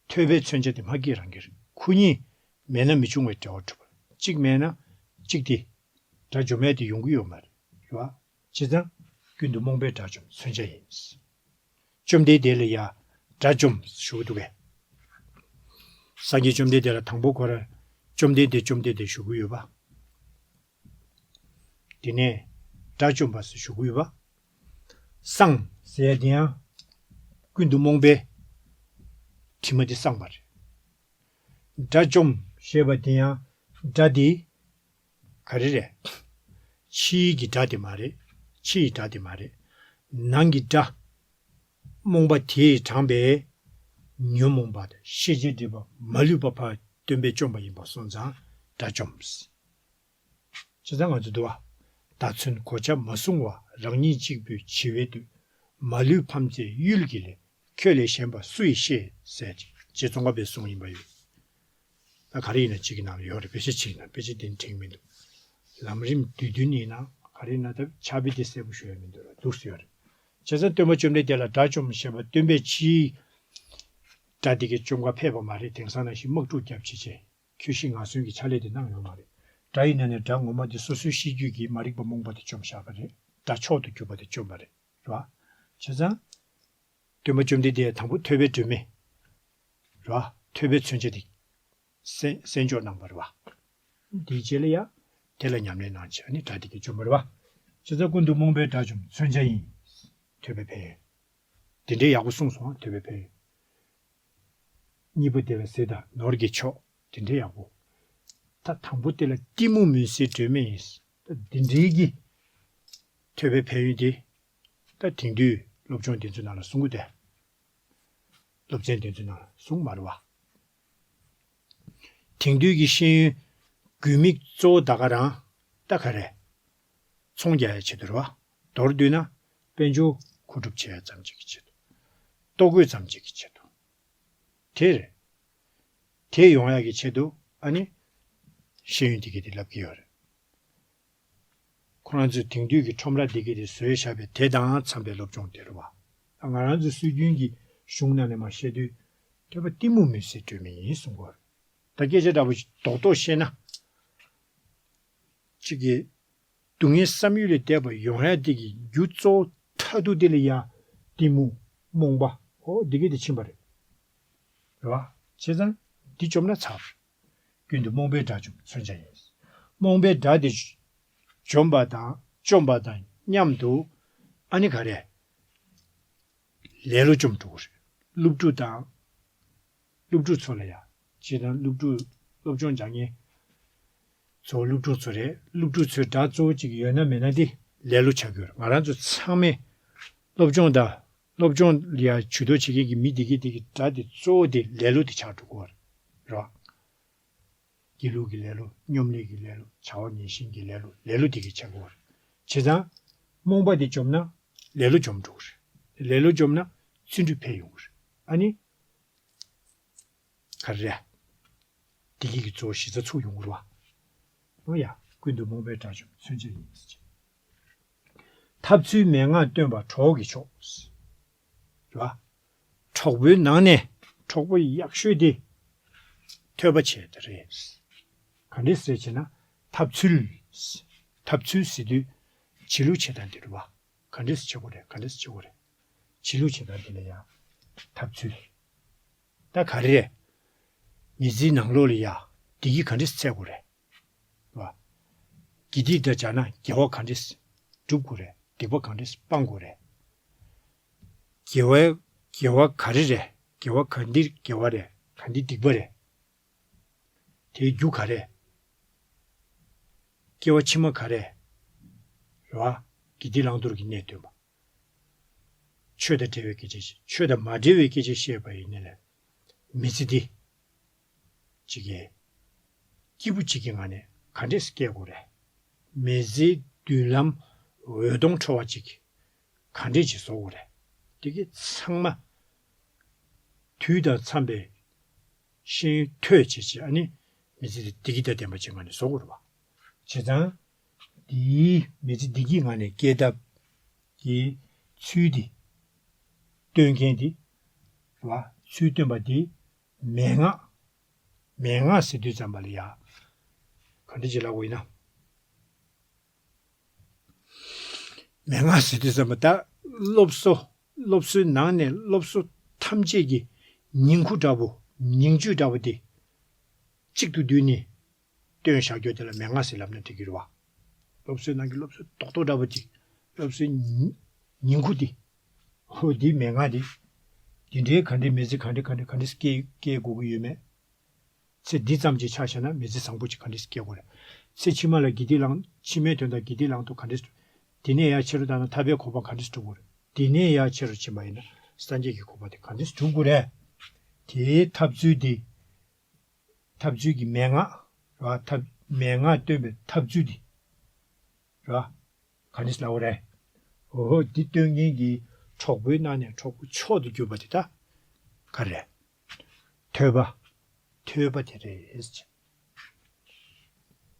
ཐོས་པའི་མཚོན་བྱ་དེ་མ་སྐྱེས་རང་གི་རེད། ཁོ་གཉིས་མེད་ན་མི་འབྱུང་བའི་འབྲེལ་བ་གྲུབ་པ་རེད། གཅིག་མེད་ན་གཅིག་དེ་དགྲ་འཇོམས་ཡ་དེ་ཡོང་གི་ཡོད་མ་རེད། རེད་བ། བྱས་ཙང་ཀུན་ཏུ་རྨོངས་པའི་དགྲ་འཇོམས་མཚོན་བྱ་ཡིན། བཅོམ་ལྡན་འདས་ལ་ཡ་དགྲ་འཇོམས་ཞུ་གི་འདུག་གས། སངས་རྒྱས་བཅོམ་ལྡན་འདས་ལ་དང་པོ་ཁོ་ར་བཅོམ་ལྡན་འདས། བཅོམ་ལྡན་འདས་ཞུ་གི་ཡོད་པ། དེ་ནས་དགྲ་བཅོམ་པ་ཞུ་གི་ཡོད་པ། སངས་ཟེར་ཡ་དེ་ཡང་ཀུན་ཏུ་རྨོངས་པའི་དྲི་མ་དེ་སངས་པ་རེད། དགྲ་བཅོམ་ཞེས་པ་དེ་ཡང་དགྲ་དེ་ག་རེ་རེད། ཕྱིའི་གི་དགྲ་དེ་མ་རེད། ཕྱི་ཡི་དགྲ་དེ་མ་རེད། ནང་གི་དགྲ། རྨོངས་པ་དེས་དྲངས་པའི་ཉོན་མོངས་པ་དང་ཤེས་བྱའི་སྒྲིབ་པ་མ་ལུས་པ་ཕར་སྟོན་པས་བཅོམ་པ་ཡིན་པ་སོང་ཙང་དགྲ་བཅོམ། བྱས་ཙང་ང་ཚོ་འདུལ་བ། བདག་མཚོན་གོ་ཆ་མ་བཟུང་བ། རང་ཉིད་གཅིག་པུས་འཆི་བའི་དུས། མ་ལུས་ཕམ་ཚེ་གཡུལ་གྱི་ལས། ཁྱོད་ལས་གཞན་པ་སུ་ཡིས་ཤེས། ཟེར་ཅིག་རྗེ་ཙོང་ཁ་པའི་གསུང་ཡིན་པ་ཡོད། ད་ག་རེ་ཡིན་ན་གཅིག་གི་ནང་ལ་ཡོད་རེད། དཔེ་ཆ་གཅིག་ཡིན་ན། དཔེ་ཆ་དེ་འགྲིག་མི་འདུག་ལམ་རིམ་བསྡུས་དོན་ཡིན་ན་ག་རེ་ཡིན་ན། ད་ཕྱག་དཔེ་དེ་གསལ་པོ་ཞུ་ཡ་མི་འདུག་ར། འདུག་སེ་ཡོད་རེད། བྱས་ཙང་སྟོན་པ་བཅོམ་ལྡན་འདས་ལ་དགྲ་བཅོམ་ཞེས་པ་སྟོན་པས་ཕྱིའི་དགྲ་དེ་གའི་བཅོམ་ག་ཕེབས་པ་མ་རེད། དེང་སང་ནང་བཞིན་དམག་འཁྲུག་བརྒྱབ་བྱས་བྱས། ཁྱོད་ཤི་ང་གསོན་གྱི་ཕྱག་ལས་དེ་གནང་ཡོད་མ་རེད། དགྲ་ཡི་ནང་ནས་དགྲ་ངོ་མ་དེ་སོ་སོའི་ཤེས་རྒྱུད་ཀྱི་མ་རིག་པ་རྨོངས་པ་དེ་བཅོམ་བཞག་པ་རེད། དགྲ་མཆོག་ཏུ་གྱུར་པ་དེ་བཅོམ་པ་རེད། རེད་བ། བྱས་ཙང་། སྟོན་པ་བཅོམ་ལྡན་འདས་དང་པོ་ཐོས་པའི་སྒྲོན་མེ། རེད་བ། ཐོས་པའི་མཚོན་བྱེད་དེ། གསན་གསན་འཇོག་གནང་བ་རེད་བ། དེའི་རྗེས་ལ་ཡ། དེ་ལ་ཉམས་ལེན་གནང་བྱས་ནི་དགྲ་དེ་གའི་བཅོམ་པ་རེད་བ། བྱས་ཙང་ཀུན་ཏུ་རྨོངས་པའི་དགྲ་བཅོམ་མཚོན་བྱ་ཡིན། ཐོས་པའི་ཕན་ཡོན། དེ་འདྲའི་ཡག་པོ་གསུངས་སོང་། ཐོས་པའི་ཕན་ཡོན། གཉིས་པ་དེ་ལ་གཟིགས་དང་ནོར་གྱི་མཆོག་དེ་འདྲའི་ཡག་པོ། ད་དང་པོ་དེ་ལ་གཏི་མུག་མུན་སེལ་སྒྲོན་མེ་ཡིན། ད་འདི་འདྲའི་གི། ཐོས་པའི་ཕན་ཡོན་དེ། ད་དེང་དུས་སློབ་སྦྱོང་འདི་ཚོའི་ནང་ལ་གསུང་གི་འདུག་སློབ་ཚན་འདི་ཚོའི་ནང་ལ་གསུངས་མ་རེད་བ། དེང་དུས་ཀྱི་ཤེས་ཡོན་དགོས་དམིགས་གཙོ་བོ་ད་ག་རང་ད་ག་རེ། ཚོང་རྒྱག་ཡ་ཆེད་དུ་རེད་བ། མདོར་བསྡུས་ན་དཔལ་འབྱོར་མཁོ་སྒྲུབ་བྱེད་ཡ་ཙམ་ཅིག་གི་ཆེད་དུ། ལྟོ་གོས་ཙམ་ཅིག་གི་ཆེད་དུ། དེ་རེད། དེ་ཡོང་ཡ་གི་ཆེད་དུ་ཨ་ནི། ཤེས་ཡོན་དེ་གི་དེ་ལབ་ཀྱི་ཡོད་རེད། ཁོ་རང་ཚོས་དེང་དུས་ཀྱི་ཁྲོམ་ར་འདི་གའི་དེ་བཟོས་བཞག་པའི་དེ་དང་འཚམ་པའི་སློབ་སྦྱོང་དེ་རེད་བ། ང་རང་ཚོའི་སྲོལ་རྒྱུན་གྱི་གཞུང་ནང་ནས་མར་བཤད་དུས། ཐོས་པ་གཏི་མུག་མུན་སེལ་སྒྲོན་མེ་ཡིན་གསུང་གི་ཡོད་རེད། ད་སྐད་ཆ་འདྲ་པོ་ཞིག་རྡོག་རྡོག་བཤད་ན། གཅིག་གིས། སྡུག་བསྔལ་བསམ་ཡུལ་ལས་འདས་པ་ཡོང་ཡ་དེ་གི་རྒྱུ་གཙོ་བོ་མཐར་ཐུག་དེ་ལ་ཡ། གཏི་མུག་རྨོངས་པ། འོ་འདི་གའི་དེ་ཕྱིན་པ་རེད། རེད་བ། བྱས་ཙང་འདི་བཅོམ་ན་ཚར། ཀུན་ཏུ་རྨོངས་པའི་དགྲ་བཅོམ་མཚོན་བྱ་ཡིན། རྨོངས་པའི་དགྲ་དེ་བཅོམ་པ་དང་བཅོམ་པ་དང་མཉམ་དུ་ཨ་ནི་ག་རེ། ལེ་ལོ་བཅོམ་འགྲོ་གི་རེད། སློབ་ཕྲུག་དང་། སློབ་ཕྲུག་ཚོ་ལ་ཡ། སྤྱིར་བཏང་སློབ་ཕྲུག་སློབ་སྦྱོང་སྦྱང་མཁན་ཚོ་སློབ་ཕྲུག་ཚོ་རེད། སློབ་ཕྲུག་ཚོའི་དགྲ་གཙོ་བོ་གཅིག་ཡོད་ན་མེད་ན་དེ་ལེ་ལོ་ཆགས་ཀྱི་ཡོད་རེད། ང་རང་ཚོ་ཚང་མས་སློབ་སྦྱོང་དང་སློབ་སྦྱོང་ལ་ཡ་ཇུས་གཏོགས་བྱེད་མཁན་གྱི་མི་དེ་གའི་དེ་གི་དགྲ་དེ་གཙོ་བོ་དེ་ལེ་ལོ་དེ་ཆགས་འགྲོ་གི་ཡོད་རེད། རེད་བ། སྒྱིད་ལུག་གི་ལེ་ལོ། སྙོམ་ལས་ཀྱི་ལེ་ལོ། བྱ་བ་ངན་ཞེན་གྱི་ལེ་ལོ། ལེ་ལོ་དེ་གི་ཆགས་ཀྱི་ཡོད་རེད། བྱས་ཙང་། རྨོངས་པ་དེ་བཅོམ་ན་ལེ་ལོ་བཅོམ་འགྲོ་གི་རེད། ལེ་ལོ་བཅོམ་ན་བརྩོན་འགྲུས་འཕེལ་ཡོང་གི་རེད། ཨ་ནི། ག་རེ་རེད། བདེ་སྐྱིད་ཀྱི་གཙོ་བོ་གཞི་རྩ་ཚུགས་ཡོང་གི་རེད་བ། འོ་ཡ། ཀུན་ཏུ་རྨོངས་པའི་དགྲ་བཅོམ་མཚོན་བྱ་ཡིན་ཟེར་གྱི། ཐབས་ཚུལ་མན་ངག་སྟོན་པ་གྲོགས་ཀྱི་མཆོག་རེད་བ། གྲོགས་པོའི་ནང་ནས་གྲོགས་པོ་ཡག་ཤོས་དེ་ཐོས་པ་བྱས་དེ་རེད། ག་འདྲས་ཟེར་བྱས་ན་ཐབས་ཚུལ། ཐབས་ཚུལ་ཟེར་དུས་བྱེད་ལུགས་བྱེད་སྟངས་དེ་རེད་བ། ག་འདྲས་བྱེད་དགོས་རེད། ག་འདྲས་བྱེད་དགོས་རེད། བྱེད་ལུགས་བྱེད་སྟངས་དེ་ལ་ཡང་ཐབས་ཚུལ། ད་ག་རེ་རེད། མི་ཚེའི་ནང་ལོགས་ལ་ཡ། བདེ་སྐྱིད་ག་འདྲས་འཚོལ་དགོས་རེད། རེད་བ། དགེ་སྡིག་འདྲ་སྦྱར་ན་དགེ་བ་ག་འདྲས་སྒྲུབ་དགོས་རེད། སྡིག་པ་གང་འདྲས་སྤང་དགོས་རེད། དགེ་བ་དགེ་བ་ག་རེ་རེད། དགེ་བ་ག་འདི་དགེ་བ་རེད། ག་འདི་སྡིག་པ་རེད། དེའི་རྒྱུ་ག་རེ། སྐྱེ་བ་ཕྱི་མ་ག་རེ། རེད་བ། དགེ་སྡིག་བླང་དོར་གྱི་གནས་སྟོན་པ། ཆོས་དང་འབྲེལ་བའི་སྐད་ཆ་བཤད། ཆོས་དང་མ་འབྲེལ་བའི་སྐད་ཆ་བཤད་པ་ཡིན་ན་ལས། མི་ཚེ་འདི་གཅིག་གི་སྐྱིད་པོ་གཅིག་གི་ངང་ནས་ག་འདྲས་སྐྱེལ་དགོས་རེད། མི་ཚེའི་མདུན་ལམ་འོད་སྟོང་འཕྲོ་བ་གཅིག་ག་འདྲས་ཅིག་བཟོ་དགོས་རེད། དེ་གི་ཚང་མ་དུས་དང་འཚམས་པའི་ཤེས་ཡོན་ཐོས་བྱས་བྱས། ཨ་ནི་མི་ཚེ་འདི་བདེ་སྐྱིད་དང་ལྡན་པ་ཅིག་ངང་ནས་བཟོ་དགོས་རེད་བ། བྱས་ཙང་འདིའི་མི་ཚེ་བདེ་སྐྱིད་ངང་ནས་སྐྱེལ་ཐབས་ཀྱི་ཚུལ་འདི་སྟོན་མཁན་འདི་རེད་བ། ཚུལ་སྟོན་པ་འདི་མན་ངག་མན་ངག་ཟེར་དུས་ཙམ་པ་ལ་ཡ་ག་འདྲ་ཅིག་ལབ་དགོས་ཡིན་ན། མན་ངག་ཟེར་དུས་ཙམ་པ་ད་སློབ་གསོ། སློབ་གསོའི་ནང་ནས་སློབ་གསོ་ཐམས་ཅད་ཀྱི་ཉིང་ཁུ་འདྲ་པོ། ཉིང་བཅུད་འདྲ་པོ་དེ་གཅིག་ཏུ་བསྡུས་ནས་སྟོན་བཞག་རྒྱུ་དེ་ལ་མན་ངག་ཟེར་ལབ་ན་འགྲིག་གི་རེད་བ། སློབ་གསོའི་ནང་གི་སློབ་གསོ་རྡོག་རྡོག་འདྲ་པོ་དེ། སློབ་གསོའི་ཉིང་ཉིང་ཁུ་དེ། ཧོ། འདི་མན་ངག་དེ། འདི་འདྲའི་ག་འདྲའི་མི་ཚེ་ག་འདྲ་ག་འདྲ་ག་འདྲ་སྐྱེལ་སྐྱེལ་དགོས་ཀྱི་ཡོད་མེད། ཚེ་འདི་ཙམ་གྱིས་ཆ་བཞག་ན་མི་ཚེ་བཟང་པོ་ཅིག་ག་འདྲས་སྐྱེལ་དགོས་རེད། ཚེ་ཕྱི་མ་ལ་དགེ་སྡིག་བླང་། ཕྱི་མའི་དོན་དག་དགེ་སྡིག་བླང་དོར་ག་འདྲས། དེ་ནས་ཡར་ཆེ་རུ་བཏང་ན་ཐར་པའི་གོ་འཕང་ག་འདྲས་སྒྲུབ་དགོས་རེད། དེ་ནས་ཡར་ཆེ་རུ་ཕྱིན་པ་ཡིན་ན་སངས་རྒྱས་ཀྱི་གོ་འཕང་དེ་ག་འདྲས་སྒྲུབ་དགོས་རེད། དེའི་ཐབས་ཚུལ་དེ། ཐབས་ཚུལ་གྱི་མན་ངག་རེད་བ། ཐབས་མན་ངག་སྟོན་པའི་ཐབས་ཚུལ་དེ་རེད་བ། ག་འདྲས་ལབ་དགོས་རེད། འོ་འདི་སྟོན་མཁན་གྱི་གྲོགས་པོའི་ནང་ནས་གྲོགས་པོ་མཆོག་ཏུ་གྱུར་པ་དེ་ད་ག་རེ་རེད། ཐོས་པ། ཐོས་པ་དེ་རེད།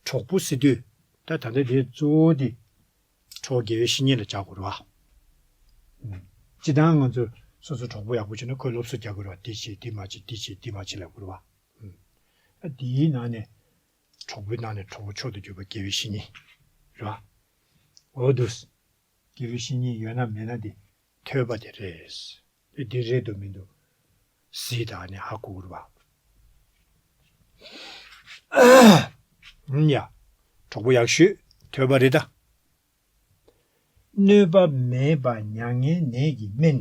གྲོགས་པོ་ཟེར་དུས་ད་ད་ལྟ་དེ་གཙོ་བོ་དེ་གྲོགས་དགེ་བའི་བཤེས་གཉེན་ལ་སྦྱར་དགོས་རེད་བ། སྤྱིར་བཏང་ང་ཚོ་སོ་སོ་གྲོགས་པོ་ཡག་པོ་བྱུང་ན་ཁོས་སློབ་གསོ་རྒྱག་དགོས་རེད་བ། འདི་བྱེད་འདི་མ་བྱེད་འདི་བྱེད་འདི་མ་བྱེད་ལབ་དགོས་རེད་བ། ཨ་དེའི་ནང་ནས་གྲོགས་པོའི་ནང་ནས་གྲོགས་པོ་མཆོག་ཏུ་གྱུར་པ་དགེ་བའི་བཤེས་གཉེན་རེད་བ། འོ་འདུག་དགེ་བའི་བཤེས་གཉེན་ཡོད་ན་མེད་ན་དེ་ཐོས་པ་དེ་རེད། དེ་འདི་རེད་འདུག་མི་འདུག་གཟིགས་དང་ནི་ཧ་གོ་གི་རེད་བ། ཡ། གྲོགས་པོ་ཡག་ཤོས་ཐོས་པ་རེད་ད། གནོད་པ་མེད་པ་མྱ་ངན་ནད་ཀྱི་སྨན།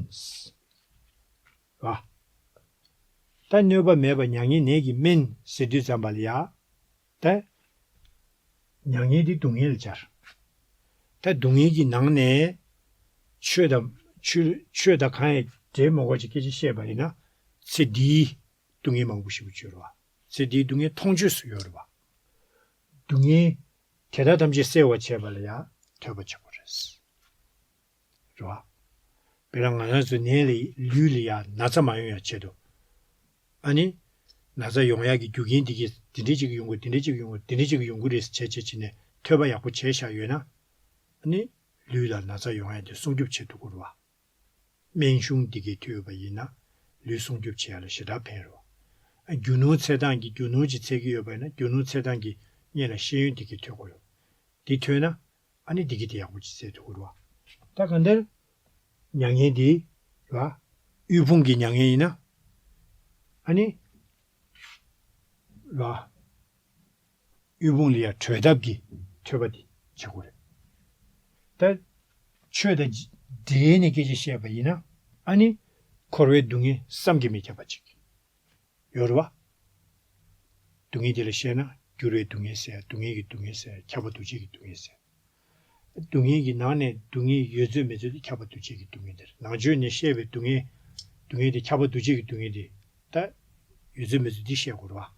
རེད་བ། ད་གནོད་པ་མེད་པ་མྱ་ངན་ནད་ཀྱི་སྨན་ཟེར་དུས་ཙམ་པ་ལ་ཡ། ད་མྱ་ངན་འདི་སྡུག་བསྔལ་ལ་སྦྱར། ད་སྡུག་བསྔལ་གྱི་ནང་ནས་ཆོས་དང་ཆོས་ཆོས་དང་གང་ཡང་འབྲེལ་མ་དགོས་ཀྱི་སྐད་ཆ་བཤད་པ་ཡིན་ན། ཚེ་འདིའི་སྡུག་བསྔལ་མང་པོ་ཞེ་པོ་ཅིག་ཡོད་རེད་བ། ཚེ་འདིའི་སྡུག་བསྔལ་མཐོང་ཆོས་སུ་ཡོད་རེད་བ། སྡུག་བསྔལ་དེ་དག་ཐམས་ཅད་སེལ་བར་བྱེད་པ་ལ་ཡང་ཐོས་པ་བྱེད་དགོས་རེད། རེད་བ། དཔེར་ན་ང་རང་ཚོ་ནད་ལ་ལུས་ལ་ཡང་ན་ཚ་མ་ཡོང་ཡག་ཆེད་དུ། ཨ་ནི། ན་ཚ་ཡོང་ཡག་གི་རྒྱུ་རྐྱེན་འདི་གིས་འདི་འདྲས་ཅིག་ཡོང་དགོས། འདི་འདྲས་ཅིག་ཡོང་དགོས། འདི་འདྲས་ཅིག་ཡོང་གི་རེད་ཟེར་བྱས་བྱས་བྱས་ནས་ཐོས་པ་ཡག་པོ་བྱས་བཞག་ཡོད་ན། ཨ་ནི། ལུས་ལ་ན་ཚ་ཡོང་ཡག་དེ་སྲུང་སྐྱོབ་བྱེད་ཐུབ་ཀྱི་རེད་བ། སྨན་གཞུང་འདི་གས་ཐོས་པ་ཡིན་ན་ལུས་སྲུང་སྐྱོབ་བྱེད་ཡག་ལ་ཞེ་དྲག་ཕན་རེད་བ། རྒྱུ་ནོར་འཚོལ་སྟངས་ཀྱི་རྒྱུ་ནོར་ཅིག་འཚོལ་གྱི་ཡོད་པ་ཡིན་ན་རྒྱུ་ནོར་འཚོལ་སྟངས་ཀྱི་སྔོན་ལ་ཤེས་ཡོན་འདི་གས་ཐོས་དགོས་རེད། འདི་ཐོས་ན་ཨ་ནི་འདི་གས་དེ་ཡག་པོ་ཅིག་འཚོལ་ཐུབ་ཀྱི་རེད་བ། ད་གང་ལྟར་མྱ་ངན་འདི་རེད་བ། དབུལ་ཕོངས་ཀྱི་མྱ་ངན་ཡིན་ན་ཨ་ནི་རེད་བ། དབུལ་ཕོངས་ལ་ཡང་གྲོལ་ཐབས་ཀྱི་ཐོས་པ་དེ་བྱེད་དགོས་རེད། ད་ཆོས་དང་འབྲེལ་ནས་སྐད་ཆ་བཤད་པ་ཡིན་ན་ཨ་ནི་འཁོར་བའི་སྡུག་བསྔལ་བསམ་གྱིས་མི་ཁྱབ་པ་ཅིག་ཡོད་རེད་བ། སྡུག་བསྔལ་དེ་ལ་བཤད་ན་འགྱུར་བའི་སྡུག་བསྔལ་ཟེར། སྡུག་བསྔལ་གྱི་སྡུག་བསྔལ་ཟེར། ཁྱབ་པ་འདུ་བྱེད་ཀྱི་སྡུག་བསྔལ་ཟེར། སྡུག་བསྔལ་གྱི་ནང་ནས་སྡུག་བསྔལ་ཡོད་ཚོད་མེད་ཚོད་དེ་ཁྱབ་པ་འདུ་བྱེད་ཀྱི་སྡུག་བསྔལ་དེ་རེད། ནང་ཆོས་ནས་བཤད་པའི་སྡུག་བསྔལ། སྡུག་བསྔལ་དེ་ཁྱབ་པ་འདུ་བྱེད་ཀྱི་སྡུག་བསྔལ་དེ་ད་ཡོད་ཚོད་མེད་ཚོད་འདི་བཤད་དགོས་རེད་བ།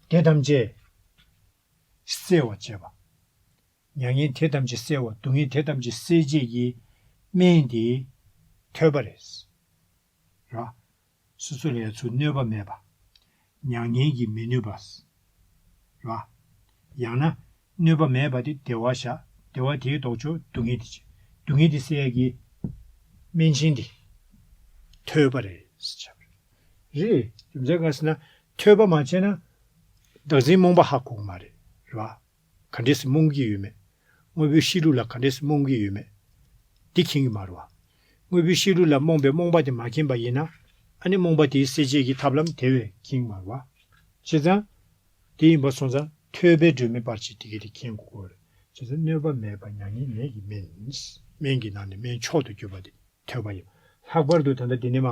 དེ་ཐམས་ཅད་སེལ་བར་བྱེད་པ། མྱ་ངན་དེ་ཐམས་ཅད་སེལ་བ། སྡུག་བསྔལ་དེ་ཐམས་ཅད་སེལ་བྱེད་ཀྱི་སྨན་དེ་ཐོས་པ་རེད། རེད་བ། སོ་སོ་ལ་ཡང་ཚུར་གནོད་པ་མེད་པ། མྱ་ངན་གྱིས་མི་གནོད་པ། རེད་བ། ཡང་ན་གནོད་པ་མེད་པ་དེ་བདེ་བ་བཞག་བདེ་བ་དེའི་ལྡོག་ཕྱོགས་སྡུག་བསྔལ་དེ་བྱེད། སྡུག་བསྔལ་དེ་སེལ་ཡག་གི་སྨན་ཆེན་དེ་ཐོས་པ་རེད་ཟེར་བྱ་བ་རེད། རེད། རྒྱུ་མཚན་གང་ཟེར་ན་ཐོས་པ་མ་བྱས་ན་བདག་འཛིན་རྨོངས་པ་ཧ་གོ་གི་མ་རེད། རེད་བ། ག་འདྲས་སེ་རྨོངས་ཀྱི་ཡོད་མེད། དངོས་པོའི་གཤིས་ལུགས་ལ་ག་འདྲས་སེ་རྨོངས་ཀྱི་ཡོད་མེད། འདི་མཁྱེན་གྱི་མ་རེད་བ། དངོས་པོའི་གཤིས་ལུགས་ལ་རྨོངས་པའི་རྨོངས་པ་དེ་མ་མཁྱེན་པ་ཡིན་ན། ཨ་ནི་རྨོངས་པ་དེའི་སེལ་བྱེད་ཀྱི་ཐབས་ལམ་དེ་བས་མཁྱེན་གྱི་མ་རེད་བ། བྱས་ཙང་། དེ་ཡིན་པ་སོང་ཙང་ཐོས་པས་སྒྲོན་མེ་སྤར་ཕྱིར་དེ་གས་དེ་མཁྱེན་དགོས་ཀྱི་རེད། བྱས་ཙང་གནོད་པ་མེད་པ་མྱ་ངན་ནད་ཀྱི་སྨན། སྨན་གྱི་ནང་ནས་སྨན་མཆོག་ཏུ་གྱུར་པ་དེ་ཐོས་པ་ཡིན། ལྷག་པར་དུ་ད་ལྟ་འདི་ནས་མ།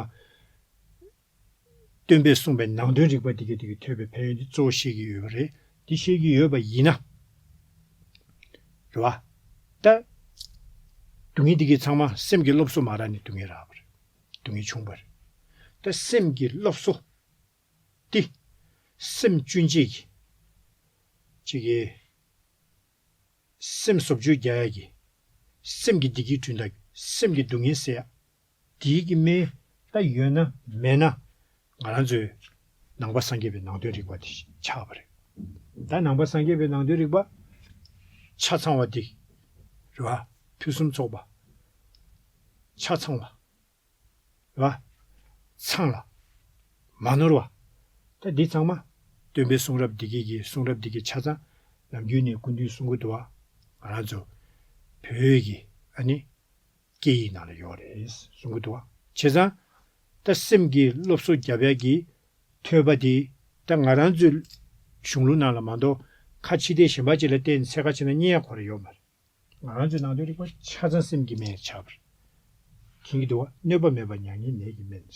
སྟོན་པས་གསུངས་པའི་ནང་དོན་རིག་པ་འདི་གའི་འདི་གའི་ཐོས་པའི་ཕན་ཡོན་འདི་གཙོ་བོ་བཤད་ཀྱི་ཡོད་པ་རེད། འདི་བཤད་ཀྱི་ཡོད་པ་ཡིན་ན། རེད་བ། ད། སྡུག་བསྔལ་འདི་གའི་ཚང་མ་སེམས་ཀྱི་སློབ་གསོ་མ་རག་ནས་སྡུག་བསྔལ་རག་པ་རེད། སྡུག་བསྔལ་བྱུང་བ་རེད། ད་སེམས་ཀྱི་སློབ་གསོ། འདི། སེམས་སྐྱོན་བྱེད་ཀྱི། ཅིག་གི་སེམས་བཟོ་བཅོས་རྒྱག་ཡ་གི། སེམས་ཀྱི་བདེ་སྐྱིད་བསྐྲུན་ཡ་གི། སེམས་ཀྱི་སྡུག་བསྔལ་སེལ་ཡ། དེའི་གི་སྨན་ད་ཡོད་ན་མེད་ན། ང་རང་ཚོའི་ནང་པ་སངས་རྒྱས་པའི་ནང་དོན་རིག་པ་དེ་ཆགས་པ་རེད། ད་ནང་པ་སངས་རྒྱས་པའི་ནང་དོན་རིག་པ། ཆ་ཚང་བ་དེ། རེད་བ། ཕུན་སུམ་ཚོགས་པ། ཆ་ཚང་བ། རེད་བ། ཚང་ལ། མ་ནོར་བ། ད་འདི་ཚང་མ། སྟོན་པའི་གསུང་རབ་འདི་གའི་གི་གསུང་རབ་འདི་གའི་ཆ་ཚང་། ནམ་རྒྱུན་ནས་སྐུ་མདུན་གསུང་གི་འདུག་བ། ང་རང་ཚོ། བོད་ཀྱི་ཨ་ནི། སྐད་ཡིག་ནང་ལ་ཡོད་རེད་གསུང་གི་འདུག་བ། བྱས་ཙང་། ད་སེམས་ཀྱི་སློབ་གསོ་རྒྱབ་ཡ་གི་ཐོས་པ་དེ། ད་ང་རང་ཚོའི་གཞུང་ལུགས་ནང་ལ་མ་གཏོགས། ཁ་ཕྱི་བལྟས་གཞན་པ་ཅིག་ལ་བལྟས་ནས་ཚད་ཁ་ཕྱེ་ན་རྙེད་ཡ་ཁོ་རང་ཡོད་མ་རེད། ང་རང་ཚོའི་ནང་དོན་རིག་པ་ཆ་ཚང་སེམས་ཀྱི་སྨན་ཆགས་པར་མཁྱེན་གྱི་འདུག་བ། གནོད་པ་མེད་པ་མྱ་ངན་ནད་ཀྱི་སྨན།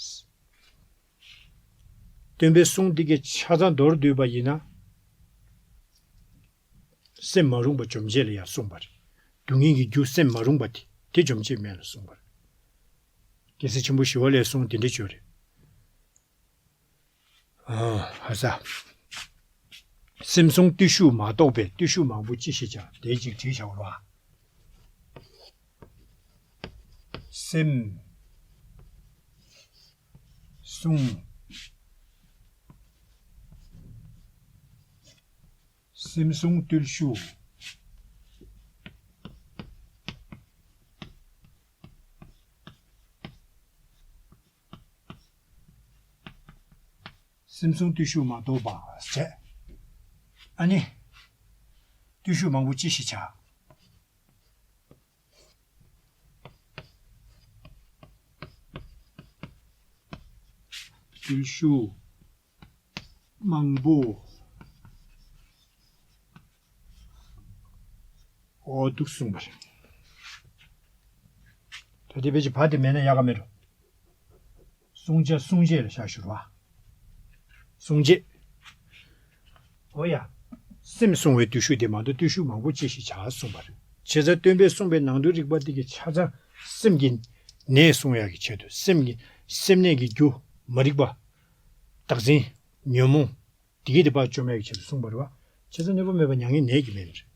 སྟོན་པའི་གསུང་འདི་གའི་ཆ་ཚང་མདོར་བསྡུས་པ་ཡིན་ན། སེམས་མ་རུངས་པ་འཇོམས་བྱེད་ལ་ཡང་གསུངས་པ་རེད། སྡུག་བསྔལ་གྱི་རྒྱུ་སེམས་མ་རུངས་པ་དེ་དེ་འཇོམས་བྱེད་སྨན་ལ་གསུངས་པ་རེད། རྒྱལ་སྲས་ཆེན་པོ་ཞི་བ་ལྷའི་གསུང་དེ་འདྲ་བརྗོད་རེད། ཨ་ཧ་ས། སེམས་བསྲུང་བརྟུལ་ཞུགས་མ་གཏོགས་པའི། བརྟུལ་ཞུགས་མང་པོ་ཅི་ཞིག་བྱ། དེ་གཅིག་བྲིས་བཞག་རོགས། སེམས་བསྲུང་། སེམས་བསྲུང་བརྟུལ་ཞུགས། སེམས་བསྲུང་བརྟུལ་ཞུགས་མ་གཏོགས་པ་བྱས། ཨ་ནི། བརྟུལ་ཞུགས་མང་པོ་ཅི་ཞིག་བྱ། བརྟུལ་ཞུགས་མང་པོ། འོ་འདུག་གསུངས་པ་རེད། ད་དེ་བེད་ཀྱི་བ་དེ་མེད་ན་ཡག་ག་མེད་འགྲོ། བསྲུང་བྱ་བསྲུང་བྱེད་ལ་བཞག་ཞུ་རོགས། བསྲུང་བྱེད། འོ་ཡ། སེམས་བསྲུང་བའི་བརྟུལ་ཞུགས་དེ་མ་གཏོགས་བརྟུལ་ཞུགས་མང་པོ་ཅི་ཞིག་བྱ་གསུངས་པ་རེད། བྱས་ཙང་སྟོན་པས་གསུངས་པའི་ནང་དོན་རིག་པ་འདི་གི་ཆ་ཚང་སེམས་ཀྱི་ནད་སྲུང་ཡག་གི་ཆེད་དུ། སེམས་ཀྱི་སེམས་ནད་ཀྱི་རྒྱུ་མ་རིག་པ། བདག་འཛིན། ཉོན་མོངས། དེ་གི་དེ་ཕར་བཅོམ་ཡག་གི་ཆེད་དུ་གསུངས་པ་རེད་བ། བྱས་ཙང་གནོད་པ་མེད་པ་མྱ་ངན་ནད་ཀྱི་སྨན་རེད།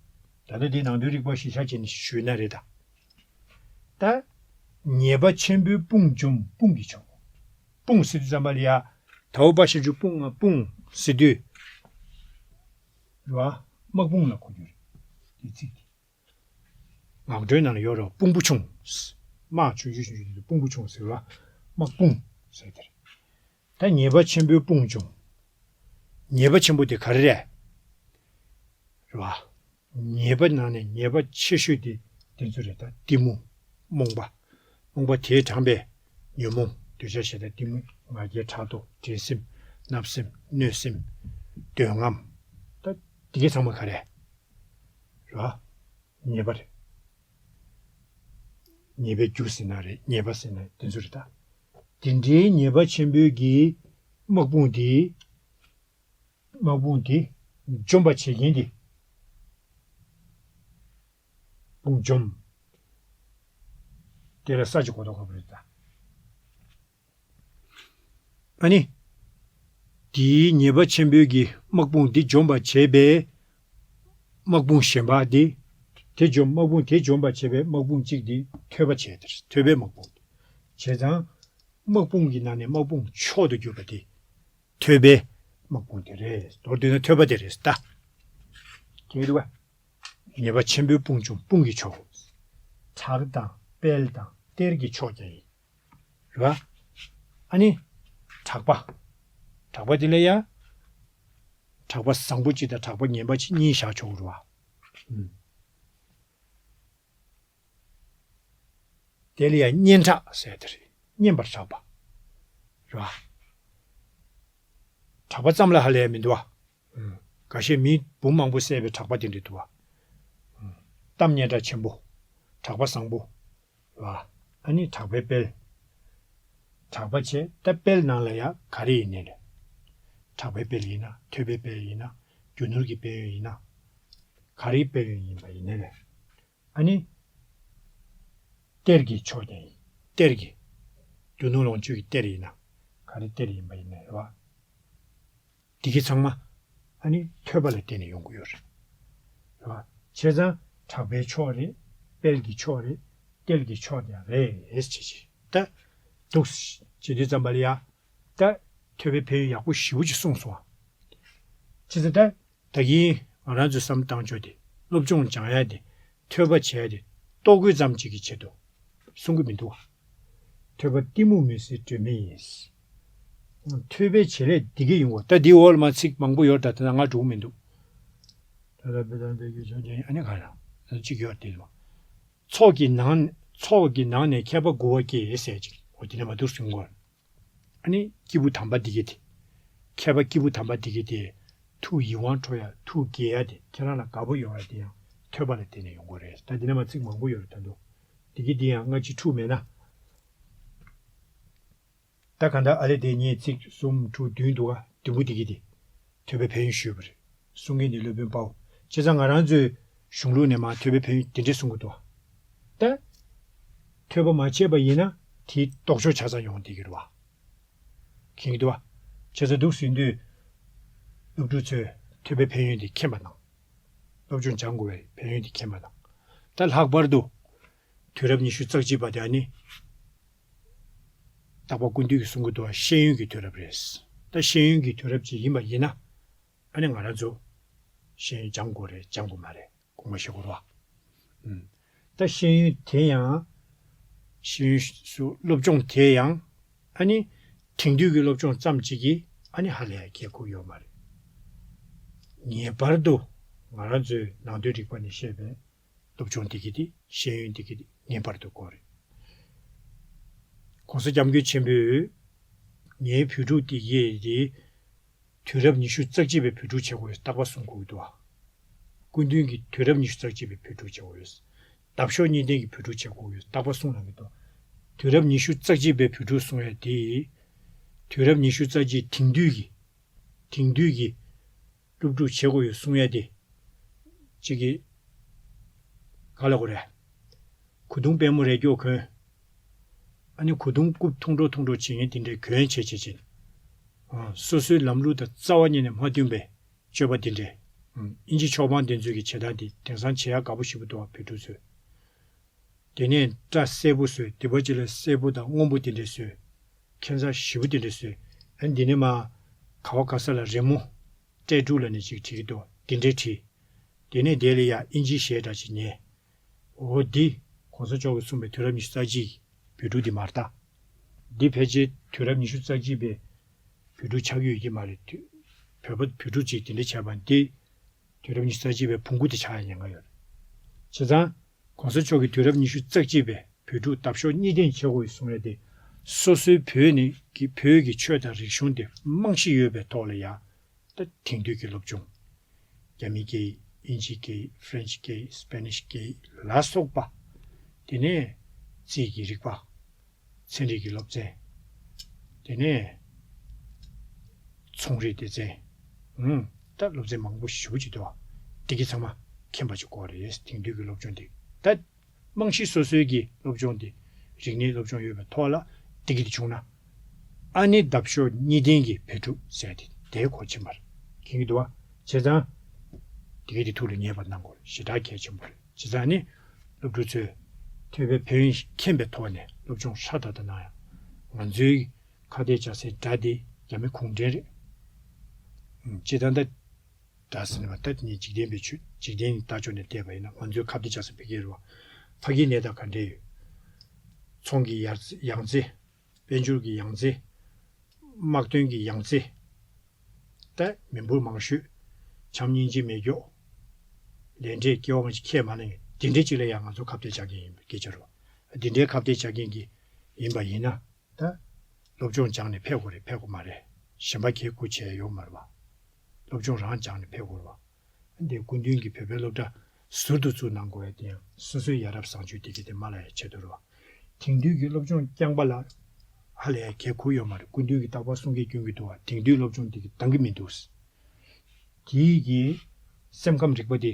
ད་ལྟ་འདི་ནང་དོན་རིག་པ་གཞི་བཞག་བྱས་ནས་ཞུས་ན་རེད་ད། ད། ཉེས་པ་ཆེན་པོའི་དཔུང་འཇོམས་དཔུང་གི་མཆོག། དཔུང་ཟེར་དུས་ཙམ་པ་ལ་ཡ། དྭ་བོ་དཔའ་ཞུམ་ཆུང་དཔུང་ང་དཔུང་ཟེར་དུས། རེད་བ། དམག་དཔུང་ལ་གོ་རྒྱུ་རེད། དེ་ཚིག་དེ། ངག་སྒྲོན་ནང་ལ་ཡོད་རེད་བ། དཔུང་པོ་ཆུང་། དམག་ཆུང་ཆུང་ཆུང་ཆུང་དེ་དཔུང་པོ་ཆུང་ཟེར་བ། དམག་དཔུང་ཟེར་དེ་རེད། ད་ཉེས་པ་ཆེན་པོའི་དཔུང་འཇོམས། ཉེས་པ་ཆེན་པོ་དེ་ག་རེ་རེད། རེད་བ། ཉེས་པ་ནང་ནས་ཉེས་པ་ཆེ་ཤོས་དེ་དེ་ཚོ་རེད་ད། གཏི་མུག་རྨོངས་པ། རྨོངས་པ་དེས་དྲངས་པའི་ཉོན་མོངས་འདོད་ཆགས་ཞེ་སྡང་གཏི་མུག་ང་རྒྱལ་ཕྲག་དོག་འགྲན་སེམས་བརྣབ་སེམས་གནོད་སེམས་འདོད་རྔམ། ད་དེ་གའི་ཚང་མ་ག་རེ། རེད་བ། ཉེས་པ་རེད། ཉེས་པའི་རྒྱུ་ཟེར་ན་རེད། ཉེས་པ་ཟེར་ན་དེ་ཚོ་རེད་ད། དེ་འདྲའི་ཉེས་པ་ཆེན་པོའི་གི་དམག་དཔུང་དེ། དམག་དཔུང་དེ་འཇོམས་པ་བྱེད་མཁན་དེ། དཔུང་འཇོམས། དེ་ལ་ས་ཅིག་གོ་ཐོག་ཁ་པོ་རེད་ད། ཨ་ནི། དེའི་ཉེས་པ་ཆེན་པོའི་གི་དམག་དཔུང་འདི་འཇོམས་པར་བྱེད་པའི་དམག་དཔུང་གཞན་པ་འདི། དེ་འཇོམས། དམག་དཔུང་དེ་འཇོམས་པར་བྱེད་པའི་དམག་དཔུང་གཅིག་འདི་ཐོས་པ་བྱས་དེ་རེད། ཐོས་པའི་དམག་དཔུང་འདི། བྱས་ཙང་། དམག་དཔུང་གི་ནང་ནས་དམག་དཔུང་མཆོག་ཏུ་གྱུར་པ་དེ། ཐོས་པའི་དམག་དཔུང་དེ་རེད། མདོར་བསྡུས་ན་ཐོས་པ་དེ་རེད་ད། དེ་རེད་བ། ཉེས་པ་ཆེན་པོའི་དཔུང་འཇོམས་དཔུང་གི་མཆོག། གྲགས་དང་དཔལ་དང་གཏེར་གྱི་མཆོག་ཀྱང་ཡིན། རེད་བ། ཨ་ནི། གྲགས་པ། གྲགས་པ་དེ་ལ་ཡང་། གྲགས་པ་བཟང་པོ་གཅིག་དང་གྲགས་པ་ངན་པ་གཅིག་གཉིས་བཞག་ཆོག་རེད་བ། ཨུམ། དེ་ལ་ཡང་སྙན་གྲགས་ཟེར་དེ་རེད། སྙན་པར་གྲགས་པ། རེད་བ། གྲགས་པ་ཙམ་ལ་ཧ་ལས་མི་འདུག་བ། ཨུམ། འགའ་ཤས་མི་འབུམ་མང་པོ་བསད་པའི་གྲགས་པ་དེ་འདྲ་འདུག་བ། ཨུམ། གཏམ་སྙན་གྲགས་ཆེན་པོ། གྲགས་པ་བཟང་པོ། རེད་བ། ཨ་ནི་དྲག་པའི་དཔལ། དྲག་པ་བྱས་ད་དཔལ་ནང་ལ་ཡ་ག་རེ་ཡིན་ནའི་རེད། དྲག་པའི་དཔལ་ཡིན་ན་ཐོས་པའི་དཔལ་ཡིན་ན་རྒྱུ་ནོར་གྱི་དཔལ་ཡོན་ཡིན་ན། ག་རེའི་དཔལ་ཡོན་ཡིན་པ་ཡིན་ནའི་རེད། ཨ་ནི། གཏེར་གྱི་མཆོག་ཀྱང་ཡིན། གཏེར་གྱི། རྒྱུ་ནོར་ལོངས་སྤྱོད་ཀྱི་གཏེར་ཡིན་ན། ག་རེ་གཏེར་ཡིན་པ་ཡིན་ནའི་རེད་བ། འདི་གི་ཚང་མ། ཨ་ནི་ཐོས་པ་ལ་བརྟེན་ནས་ཡོང་གི་ཡོད་རེད། རེད་བ། བྱས་ཙང་དྲག་པའི་མཆོག་རེད། དཔལ་གྱི་མཆོག་རེད། གཏེར་གྱི་མཆོག་ཀྱང་རེད་ཟེར་བྱས་ཅིག་ད། འདུག་བྱེད་དུས་ཙམ་པ་ལ་ཡ། ད། ཐོས་པའི་ཕན་ཡོན་ཡག་པོ་ཞེ་པོ་ཅིག་གསུངས་སོང་བ། བྱས་ཙང་ད། ད་གིན་ང་རང་ཚོའི་བསམ་བཏང་ཕྱོགས་དེ་སློབ་སྦྱོང་སྦྱང་ཡ་དེ་ཐོས་པ་བྱས་ཏེ་ལྟོ་གོས་ཙམ་ཅིག་གི་ཆེད་དུ་གསུང་གི་མི་འདུག་བ། ཐོས་པ་གཏི་མུག་མུན་སེལ་སྒྲོན་མེ་ཡིན། ཐོས་པའི་བྱེད་ལས་འདི་སྐད་ཡོང་བ། ད་འདིའི་འོག་ལ་མ་ཚིག་མང་པོ་ཡོད་ད། དེ་ན་ང་འགྲོ་གི་མི་འདུག་ད་ལྟ་བེ་དང་བེ་གི་ཆོས་ཅན་ཨ་ནི་ག་རང་ཚིག་ཡོད་དེ་ལ། ཚོགས་ཀྱི་ནང་ཚོགས་ཀྱི་ནང་ནས་མཁས་པ་མགུ་བ་སྐྱེས་ཟེར་ཅིག་འོ་དེ་ནས་མ་འདུག་གསུང་གོ། ཨ་ནི་སྐྱེས་བུ་དམ་པ་འདི་གི་དེ། མཁས་པ་སྐྱེས་བུ་དམ་པ་འདི་གི་དེ། ཐུགས་ཡིད་དབང་འཕྲོག་ཡ་ཐུགས་དགྱེས་ཡ་དེ་ཁྱེད་རང་ལ་དགའ་པོ་ཡོང་ཡ་དེ་ཡང་ཐོས་པ་ལ་བརྟེན་ནས་ཡོང་གི་རེད། ད་འདི་ནས་མ་ཚིག་མང་པོ་ཡོད་རེད་ད་འདུག་འདི་གི་འདི་ཡང་སྔ་ཕྱི་འཁྲུག་མེད་ན། ད་ག་འདྲ་ཨ་ལེ་དེ་ངས་ཚིག་གསུམ་དྲུག་བདུན་འདུག་ག་བདུན་པོ་འདི་གི་དེ། ཐོས་པའི་ཕན་ཡོན་ཞུས་པ་རེད། གསུང་མཁན་ནི་སློབ་དཔོན་དཔའ་བོ། བྱས་ཙང་ང་རང་ཚོའི་གཞུང་ལུགས་ནས་མར་ཐོས་པའི་ཕན་ཡོན་དེ་འདྲས་གསུང་གི་འདུག་ད། ཐོས་པ་མ་བྱས་པ་ཡིན་ན་དེའི་ལྡོག་ཕྱོགས་ཆ་ཚང་ཡོང་བསྡད་ཀྱི་རེད་བ། མཁྱེན་གྱི་འདུག་བ། བྱས་ཙང་འདུག་ཟིན་དུས། སློབ་ཕྲུག་ཚོས་ཐོས་པའི་ཕན་ཡོན་དེ་མཁྱེན་པ་དང་། སློབ་སྦྱོང་སྦྱང་དགོས་པའི་ཕན་ཡོན་དེ་མཁྱེན་པ་དང་། ད་ལྷག་པར་དུ། དུས་རབས་ཉི་ཤུ་རྩ་གཅིག་པ་དེ་ཨ་ནི། རྟག་པར་སྐུ་མདུན་གྱིས་གསུང་གི་འདུག་བ། ཤེས་ཡོན་གྱི་དུས་རབས་རེད། ད་ཤེས་ཡོན་གྱི་དུས་རབས་ཅིག་ཡིན་པ་ཡིན་ན། ཨ་ནི་ང་རང་ཚོ། ཤེས་ཡོན་སྦྱང་དགོས་རེད་སྦྱང་དགོས་མ་རེད་དགོངས་པ་བཞེས་དགོས་རེད་བ། ཨུམ། ད་ཤེས་ཡོན་དེ་ཡང་། ཤེས་ཡོན་སུ་སློབ་སྦྱོང་དེ་ཡང་། ཨ་ནི། དེང་དུས་ཀྱི་སློབ་སྦྱོང་ཙམ་ཅིག་གིས་ཨ་ནི་ཧ་ལས་ཡ་གལ་ཁུག་ཡོད་མ་རེད། ངེས་པར་དུ་ང་རང་ཚོའི་ནང་དོན་རིག་པ་ནས་བཤད་པའི་སློབ་སྦྱོང་འདི་གི་དེ་ཤེས་ཡོན་འདི་གི་དེ་ངེས་པར་དུ་དགོས་རེད། ༸གོང་ས་༸སྐྱབས་མགོན་ཆེན་པོས་ངའི་བོད་ཕྲུག་འདི་གས་དེ་དུས་རབས་ཉི་ཤུ་རྩ་གཅིག་པའི་བོད་ཕྲུག་བྱེད་དགོས་ཡོད་རྟག་པར་གསུང་གི་འདུག་བ། སྐུ་མདུན་གྱིས་དུས་རབས་ཉི་ཤུ་རྩ་གཅིག་པའི་བོད་ཕྲུག་བྱེད་དགོས་ཡོད། འདབ་གཤོག་གཉིས་ལྡན་གྱི་བོད་ཕྲུག་བྱེད་དགོས་ཡོད་རྟག་པར་གསུང་གནང་གི་འདུག་དུས་རབས་ཉི་ཤུ་རྩ་གཅིག་པའི་བོད་ཕྲུག་གསུང་ཡ་དེ། དུས་རབས་ཉི་ཤུ་རྩ་གཅིག་དེང་དུས་ཀྱི། དེང་དུས་ཀྱི་སློབ་ཕྲུག་བྱེད་དགོས་ཡོད་གསུང་ཡ་དེ། གཅིག་གིས་ག་ལ་གོ་རེད། གོས་ཐུང་པད་མོ་རས་མགྱོགས་གོན། ཨ་ནི་གོས་ཐུང་རྐུབ་ཐུང་འགྲོ་ཐུང་འགྲོ་བྱེད་མཁན་དེ་འདྲའི་གོན་བྱེད་བྱེད་བྱེད། ཨ། སོ་སོའི་ལམ་ལུགས་དང་རྩ་བ་ཉིད་ནས་མ་མཐུན་པའི་སྤྱོད་པ་དེ་འདྲའི། ཨ། ཨིན་ཇི་ཆོས་པ་དེ་ཚོའི་གི་བྱེད་སྟངས་དེ་དེང་སང་བྱེད་ཡ་དགའ་པོ་ཞེ་པོ་འདུག་བ་བོད་ཕྲུག་ཚོས། དེ་ནས་སྐྲ་སེར་པོ་བཟོས་དེ་པ་ཅིག་ལ་སེར་པོ་དང་སྔོན་པོ་དེ་འདྲས་བཟོས། ཁྱད་མཚར་ཞེ་པོ་དེ་འདྲས་བཟོས། ཨ་ནི་དེ་ནས་མར་ག་བ་ག་ས་ལ་རི་མོ། སྤྲད་དྲུག་ལ་ནི་ཅིག་བྲིས་ཀྱི་འདུག་དེ་འདྲས་བྲིས། དེ་ནས་དེ་ལ་ཡ་ཨིན་ཇིའི་གཞས་འདྲ་ཅིག་ཉན། འོ་འདི་༸གོང་ས་མཆོག་གིས་གསུངས་པའི་དུས་རབས་ཉི་ཤུ་རྩ་གཅིག་བོད་ཕྲུག་འདི་མ་རེད་ད། འདི་ཕལ་ཆེར་དུས་རབས་ཉི་ཤུ་རྩ་གཅིག་པའི་བོད་ཕྲུག་ཆགས་ཀྱི་ཡོད་ཀྱི་མ་རེད། བོད་པ་བོད་ཕྲུག་ཅིག་དེ་འདྲ་བྱས་པ་འདི། དུས་རབས་ཉི་ཤུ་རྩ་གཅིག་པའི་བོང་གུ་དེ་ཆགས་ཡ་ཉེན་ཁ་ཡོད་རེད། བྱས་ཙང་། ༸གོང་ས་མཆོག་གིས་དུས་རབས་ཉི་ཤུ་རྩ་གཅིག་པའི་བོད་ཕྲུག་འདབ་གཤོག་གཉིས་ལྡན་བྱེད་དགོས་གསུང་ཡ་དེ། སོ་སོའི་བོད་ནས་ཀྱི་བོད་ཀྱི་ཆོས་དང་རིག་གཞུང་དེ་རྨང་གཞི་ཡོད་པའི་ཐོག་ལ་ཡ། ད་དེང་དུས་ཀྱི་སློབ་སྦྱོང་། རྒྱ་མི་སྐད་ཡིག་ཨིན་ཇི་སྐད་ཡིག་ཧྥ་རན་ཆི་སྐད་ཡིག་སྤེ་ནིཤ་སྐད་ཡིག་ལ་སོགས་པ། དེ་ནས་རྩིས་ཀྱི་རིག་པ། ཚན་རིག་གི་སློབ་ཚན། དེ་ནས་ཚོང་རའི་སྡེ་ཚན། ཨུམ། ད་སློབ་ཚན་མང་པོ་ཞེ་པོ་ཅིག་འདུག་བ། དེ་གི་ཚང་མ་མཁྱེན་པ་ཅིག་དགོས་རེད། དེང་དུས་ཀྱི་སློབ་སྦྱོང་དེ། ད་རྨང་གཞི་སོ་སོའི་གི་སློབ་སྦྱོང་དེ། རིག་གནས་སློབ་སྦྱོང་ཡོད་པའི་ཐོག་ལ་དེ་གི་དེ་བྱུང་ན། ཨ་ནི་འདབ་གཤོག་གཉིས་ལྡན་གྱི་བོད་ཕྲུག་ཟེར་དེ་དེའི་གོ་ཕྱིན་པར་མཁྱེན་གྱི་འདུག་བ། བྱས་ཙང་། དེ་གའི་དེ་ཐུགས་ལ་ངེས་པར་གནང་དགོས་ཞེ་དྲག་གལ་ཆེན་པོ་རེད། བྱས་ཙང་ནི། སློབ་ཕྲུག་ཚོས་ཐོས་པའི་ཕན་ཡོན་མཁྱེན་པའི་ཐོག་ནས་སློབ་སྦྱོང་ཧྲ་ཏག་ཏག་གནང་ཡ། ང་ཚོའི་ཁ་གཏད་བཅག་སའི་དགྲ་དེ་རྒྱ་མི་གུང་ཁྲན་རེད། ཨུམ། སྤྱིར་བཏང་ད། དགྲ་ཟེར་ནས་བ་ད་ནི་འཇིག་རྟེན་པའི་ཆོས་འཇིག་རྟེན་ལྟ་ཕྱོགས་ནས་བལྟས་པ་ཡིན་ན་ང་ཚོའི་ཁ་གཏད་བཅག་ས་ཕ་གི་རེད་བ། ཕ་གིའི་གནས་སྟངས་ག་འདྲས་ཡོད། ཚོང་གི་ཡར་ཡང་རྩེ། དཔལ་འབྱོར་གྱི་ཡང་རྩེ། དམག་དོན་གྱི་ཡང་རྩེ། ད་མི་འབོར་མང་ཤོས། བྱམས་སྙིང་རྗེ་མེད་མགྱོགས། ལས་འབྲས་སྐྱེ་བ་སྔ་ཕྱི་ཁས་མ་ལེན། འདི་འདྲའི་ཅིག་ལ་ཡང་ང་ཚོ་ཁ་གཏད་བཅག་མཁན་ཡིན་པའི་སྐད་ཆ་རེད། འདི་འདྲའི་ཁ་གཏད་བཅག་མཁན་གྱི་ཡིན་པ་ཡིན་ན། ད། སློབ་སྦྱོང་སྦྱངས་ནས་ཕེབས་དགོས་རེད་ཕེབས་དགོས་མ་རེད། གཞན་པ་གས་བསྐུར་བྱས་ཡོད་མ་རེད་བ། སློབ་སྦྱོང་རང་སྦྱངས་ནས་ཕེབས་དགོས་རེད་བ། འདི་སྐུ་མདུན་གྱིས་བོད་པའི་སློབ་གྲྭ་ཟུར་དུ་བཙུགས་གནང་དགོས་ཡ་དེ་ཡང་སོ་སོའི་ཡ་རབས་བཟང་སྤྱོད་བདེ་སྐྱིད་དེ་མ་ལ་ཡ་ཆེད་དུ་རེད་བ། དེང་དུས་ཀྱི་སློབ་སྦྱོང་རྐྱང་པ་ལ་ཧ་ལས་ཡ་གལ་ཁུར་ཡོད་མ་རེད། སྐུ་མདུན་གྱིས་རྟག་པར་གསུང་གི་སྐྱོན་གྱི་འདུག་བ། དེང་དུས་སློབ་སྦྱོང་འདི་གི་འདང་གི་མི་འདུག། དེའི་གི་སེམས་ཁམས་རིག་པ་དེ།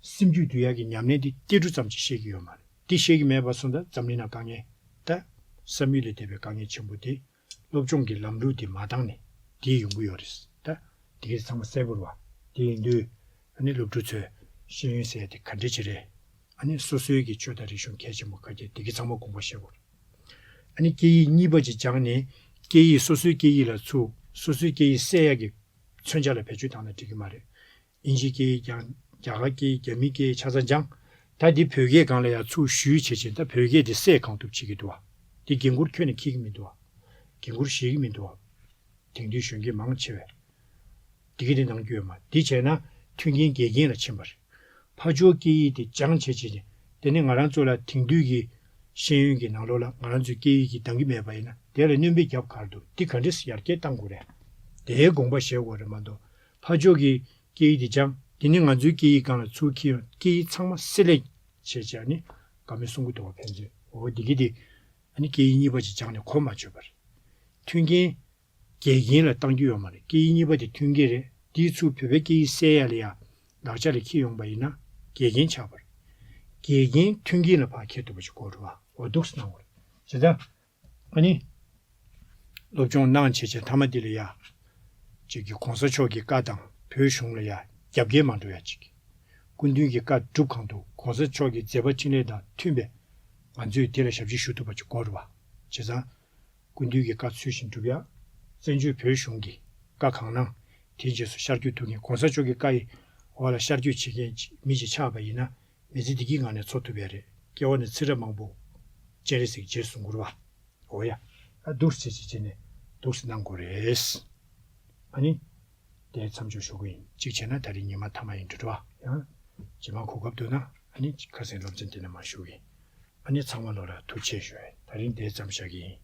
སེམས་རྒྱུད་འདུལ་ཡག་གི་ཉམས་ལེན་དེ་ཏི་རུ་ཙམ་ཅིག་ཤེས་ཀྱི་ཡོད་མ་རེད། དེ་ཤེས་ཀྱི་མེད་པ་སོང་ཙང་འཛམ་གླིང་ནང་དཀའ་ངལ། ད་བསམ་ཡུལ་ལས་འདས་པའི་དཀའ་ངལ་ཆེན་པོ་དེ། སློབ་སྦྱོང་གི་ལམ་ལུགས་དེ་མ་འདང་ནས་དེ་ཡོང་གི་ཡོད་རེད། ད་དེ་གས་ཚང་མ་གསལ་པོ་རེད་བ། དེ་ཡིན་དུས་ཨ་ནི་སློབ་ཕྲུག་ཚོས་ཤེས་ཡོན་ཟེར་ཡ་དེ་ག་འདྲ་ཅིག་རེད། ཨ་ནི་སོ་སོའི་གི་ཆོས་དང་རིག་གཞུང་གལ་ཆེན་པོ་ག་གེ་དེ་གས་ཚང་མ་དགོངས་པ་བཞེས་དགོས་རེད། ཨ་ནི་སྐད་ཡིག་གཉིས་པ་ཅིག་སྦྱངས་ནས་སྐད་ཡིག་སོ་སོའི་སྐད་ཡིག་ལ་ཚུར་སོ་སོའི་སྐད་ཡིག་གསལ་ཡག་གི་མཚོན་ཆ་ལ་བེད་སྤྱོད་བཏང་ན་འགྲིག་གི་མ་རེད། དབྱིན་ཇིའི་སྐད་ཡིག་སྦྱངས། རྒྱ་གར་སྐད་ཡིག་རྒྱ་མིའི་སྐད་ཡིག་ཆ་ཚང་སྦྱངས། ད་འདི་བོད་སྐད་སྒང་ལ་ཡང་ཚུར་ཞུས་བྱས་བྱས་ད་བོད་སྐད་འདི་གསལ་གང་ཐུབ་བྱེད་ཀྱི་འདུག་བ། འདི་འགན་ཁུར་ཁྱོན་ནས་འཁྱེར་གྱི་མི་འདུག་བ། འགན་ཁུར་བཞེས་ཀྱི་མི་འདུག་བ། དེང་དུས་གཞོན་སྐྱེས་མང་ཆེ་བས། འདི་གི་འདི་གནང་རྒྱུ་ཡོད་མ་རེད། འདི་བྱས་ན་མཐུན་རྐྱེན་འགལ་རྐྱེན་ལ་ཕྱིན་པ་རེད། ཕར་ཕྱོགས་སྐད་ཡིག་དེ་སྦྱངས་བྱས་བྱས་ནས་དེ་ནི་ང་རང་ཚོ་ལ་དེང་དུས་ཀྱི་ཤེས་ཡོན་གྱི་ནང་ལོགས་ལ་ང་རང་ཚོའི་སྐད་ཡིག་གིས་འདང་གི་མེད་པ་ཡིན་ན་དེ་ལ་སྣོན་པའི་རྒྱབ་ག་རེ་འདུག། འདི་ག་འདྲས་ཡར་རྒྱས་གཏང་དགོས་རེད། དེའི་དགོངས་པ་བཞེས་དགོས་རེད་མ་གཏོགས་ཕར་ཕྱོགས་ཀྱི་སྐད་ཡིག་དེ་སྦྱངས། དེ་ནི་ང་ཚོའི་སྐད་ཡིག་སྒང་ལ་ཚུར་འཁྱེར་ཡོང་། སྐད་ཡིག་ཚང་མ་བསྲེས་ལྷད་བྱས་བྱས་ནི་དགའ་མོས་གསུང་གི་འདུག་བ། ཕན་ཚུན་འོ་འདི་གི་དེ་ཨ་ནི་སྐད་ཡིག་གཉིས་པ་ཅིག་སྦྱངས་ནས་གོ་མ་ཆོད་པ་རེད། མཐུན་རྐྱེན་འགལ་རྐྱེན་ལ་གཏང་རྒྱུ་ཡོད་མ་རེད། སྐད་ཡིག་གཉིས་པ་དེ་མཐུན་རྐྱེན་རེད། དེའི་ཚུར་བོད་པའི་སྐད་ཡིག་གསལ་ཡ་ལ་ཡ་དགག་བྱ་ལ་འཁྱེར་ཡོང་པ་ཡིན་ན་འགལ་རྐྱེན་ཆགས་པ་རེད། འགལ་རྐྱེན་མཐུན་རྐྱེན་ལ་ཕར་འཁྱེར་ཐུབ་པ་ཞིག་དགོས་རེད་བ། འོ་འདུག་སེ་གནང་དགོས་རེད། བྱས་ཙང་ཨ་ནི་སློབ་སྦྱོང་གནང་བྱས་བྱས་མཐའ་མ་དེ་ལ་ཡ་ཅིག་གི་གོང་ས་མཆོག་གི་བཀའ་དང་བོད་གཞུང་ལ་ཡ་རྒྱབ་འགལ་མ་འགྲོ་ཡ་ཅིག། སྐུ་མདུན་གྱི་བཀའ་སྒྲུབ་གང་ཐུབ་གོང་ས་མཆོག་གི་མཛད་པ་འཕྲིན་ལས་དང་མཐུན་པའི་ང་ཚོས་དེ་ལ་ཞབས་ཕྱི་ཞུ་ཐུབ་པ་ཅིག་དགོས་རེད་བ། བྱས་ཙང་། སྐུ་མདུན་གྱི་བཀའ་ཚུལ་བཞིན་སྒྲུབ་ཡ། བཙན་བྱོལ་བོད་གཞུང་གི་བཀའ་གང་གནང་། དེའི་རྗེས་སུ་ཤར་བསྐྱོད་ཐུབ་མཁན། གོང་ས་མཆོག་གི་བཀའ་ཡི་འོག་ལ་ཤར་བསྐྱོད་བྱེད་མཁན་མི་ཞིག་ཆགས་པ་ཡིན་ན་མི་ཚེ་འདི་གའི་ངང་ནས་འཚོ་ཐུབ་ཡ་རེད། སྐྱེ་བ་ནས་ཚེ་རབས་མང་པོ་སྤྱན་རས་གཟིགས་རྗེས་སུ་བཟུང་དགོས་རེད་བ། འོ་ཡ། ཨ་འདུག་སེ་བྱས་བྱས་ནས་འདུག་སེ་གནང་དགོས་རེད། ཨ་ནི། དེ་མཚམས་འཇོག་ཞུ་གི་ཡིན། གཅིག་བྱས་ན་ད་རིང་ཉི་མ་མཐའ་མ་ཡིན་འགྲོ་འགྲོ་བ། ཡང་རྗེས་མ་གོ་སྐབས་འདུག་ན་ཨ་ནི་ཁ་སང་སློབ་ཚན་དེ་ནས་མར་ཞུ་གི་ཡིན། ཨ་ནི་ཚང་མ་ལོ་ལ་ཐུགས་རྗེ་ཆེ་ཞུ་ཡ། ད་རིང་དེ་ཙམ་བཞག་གི་ཡིན།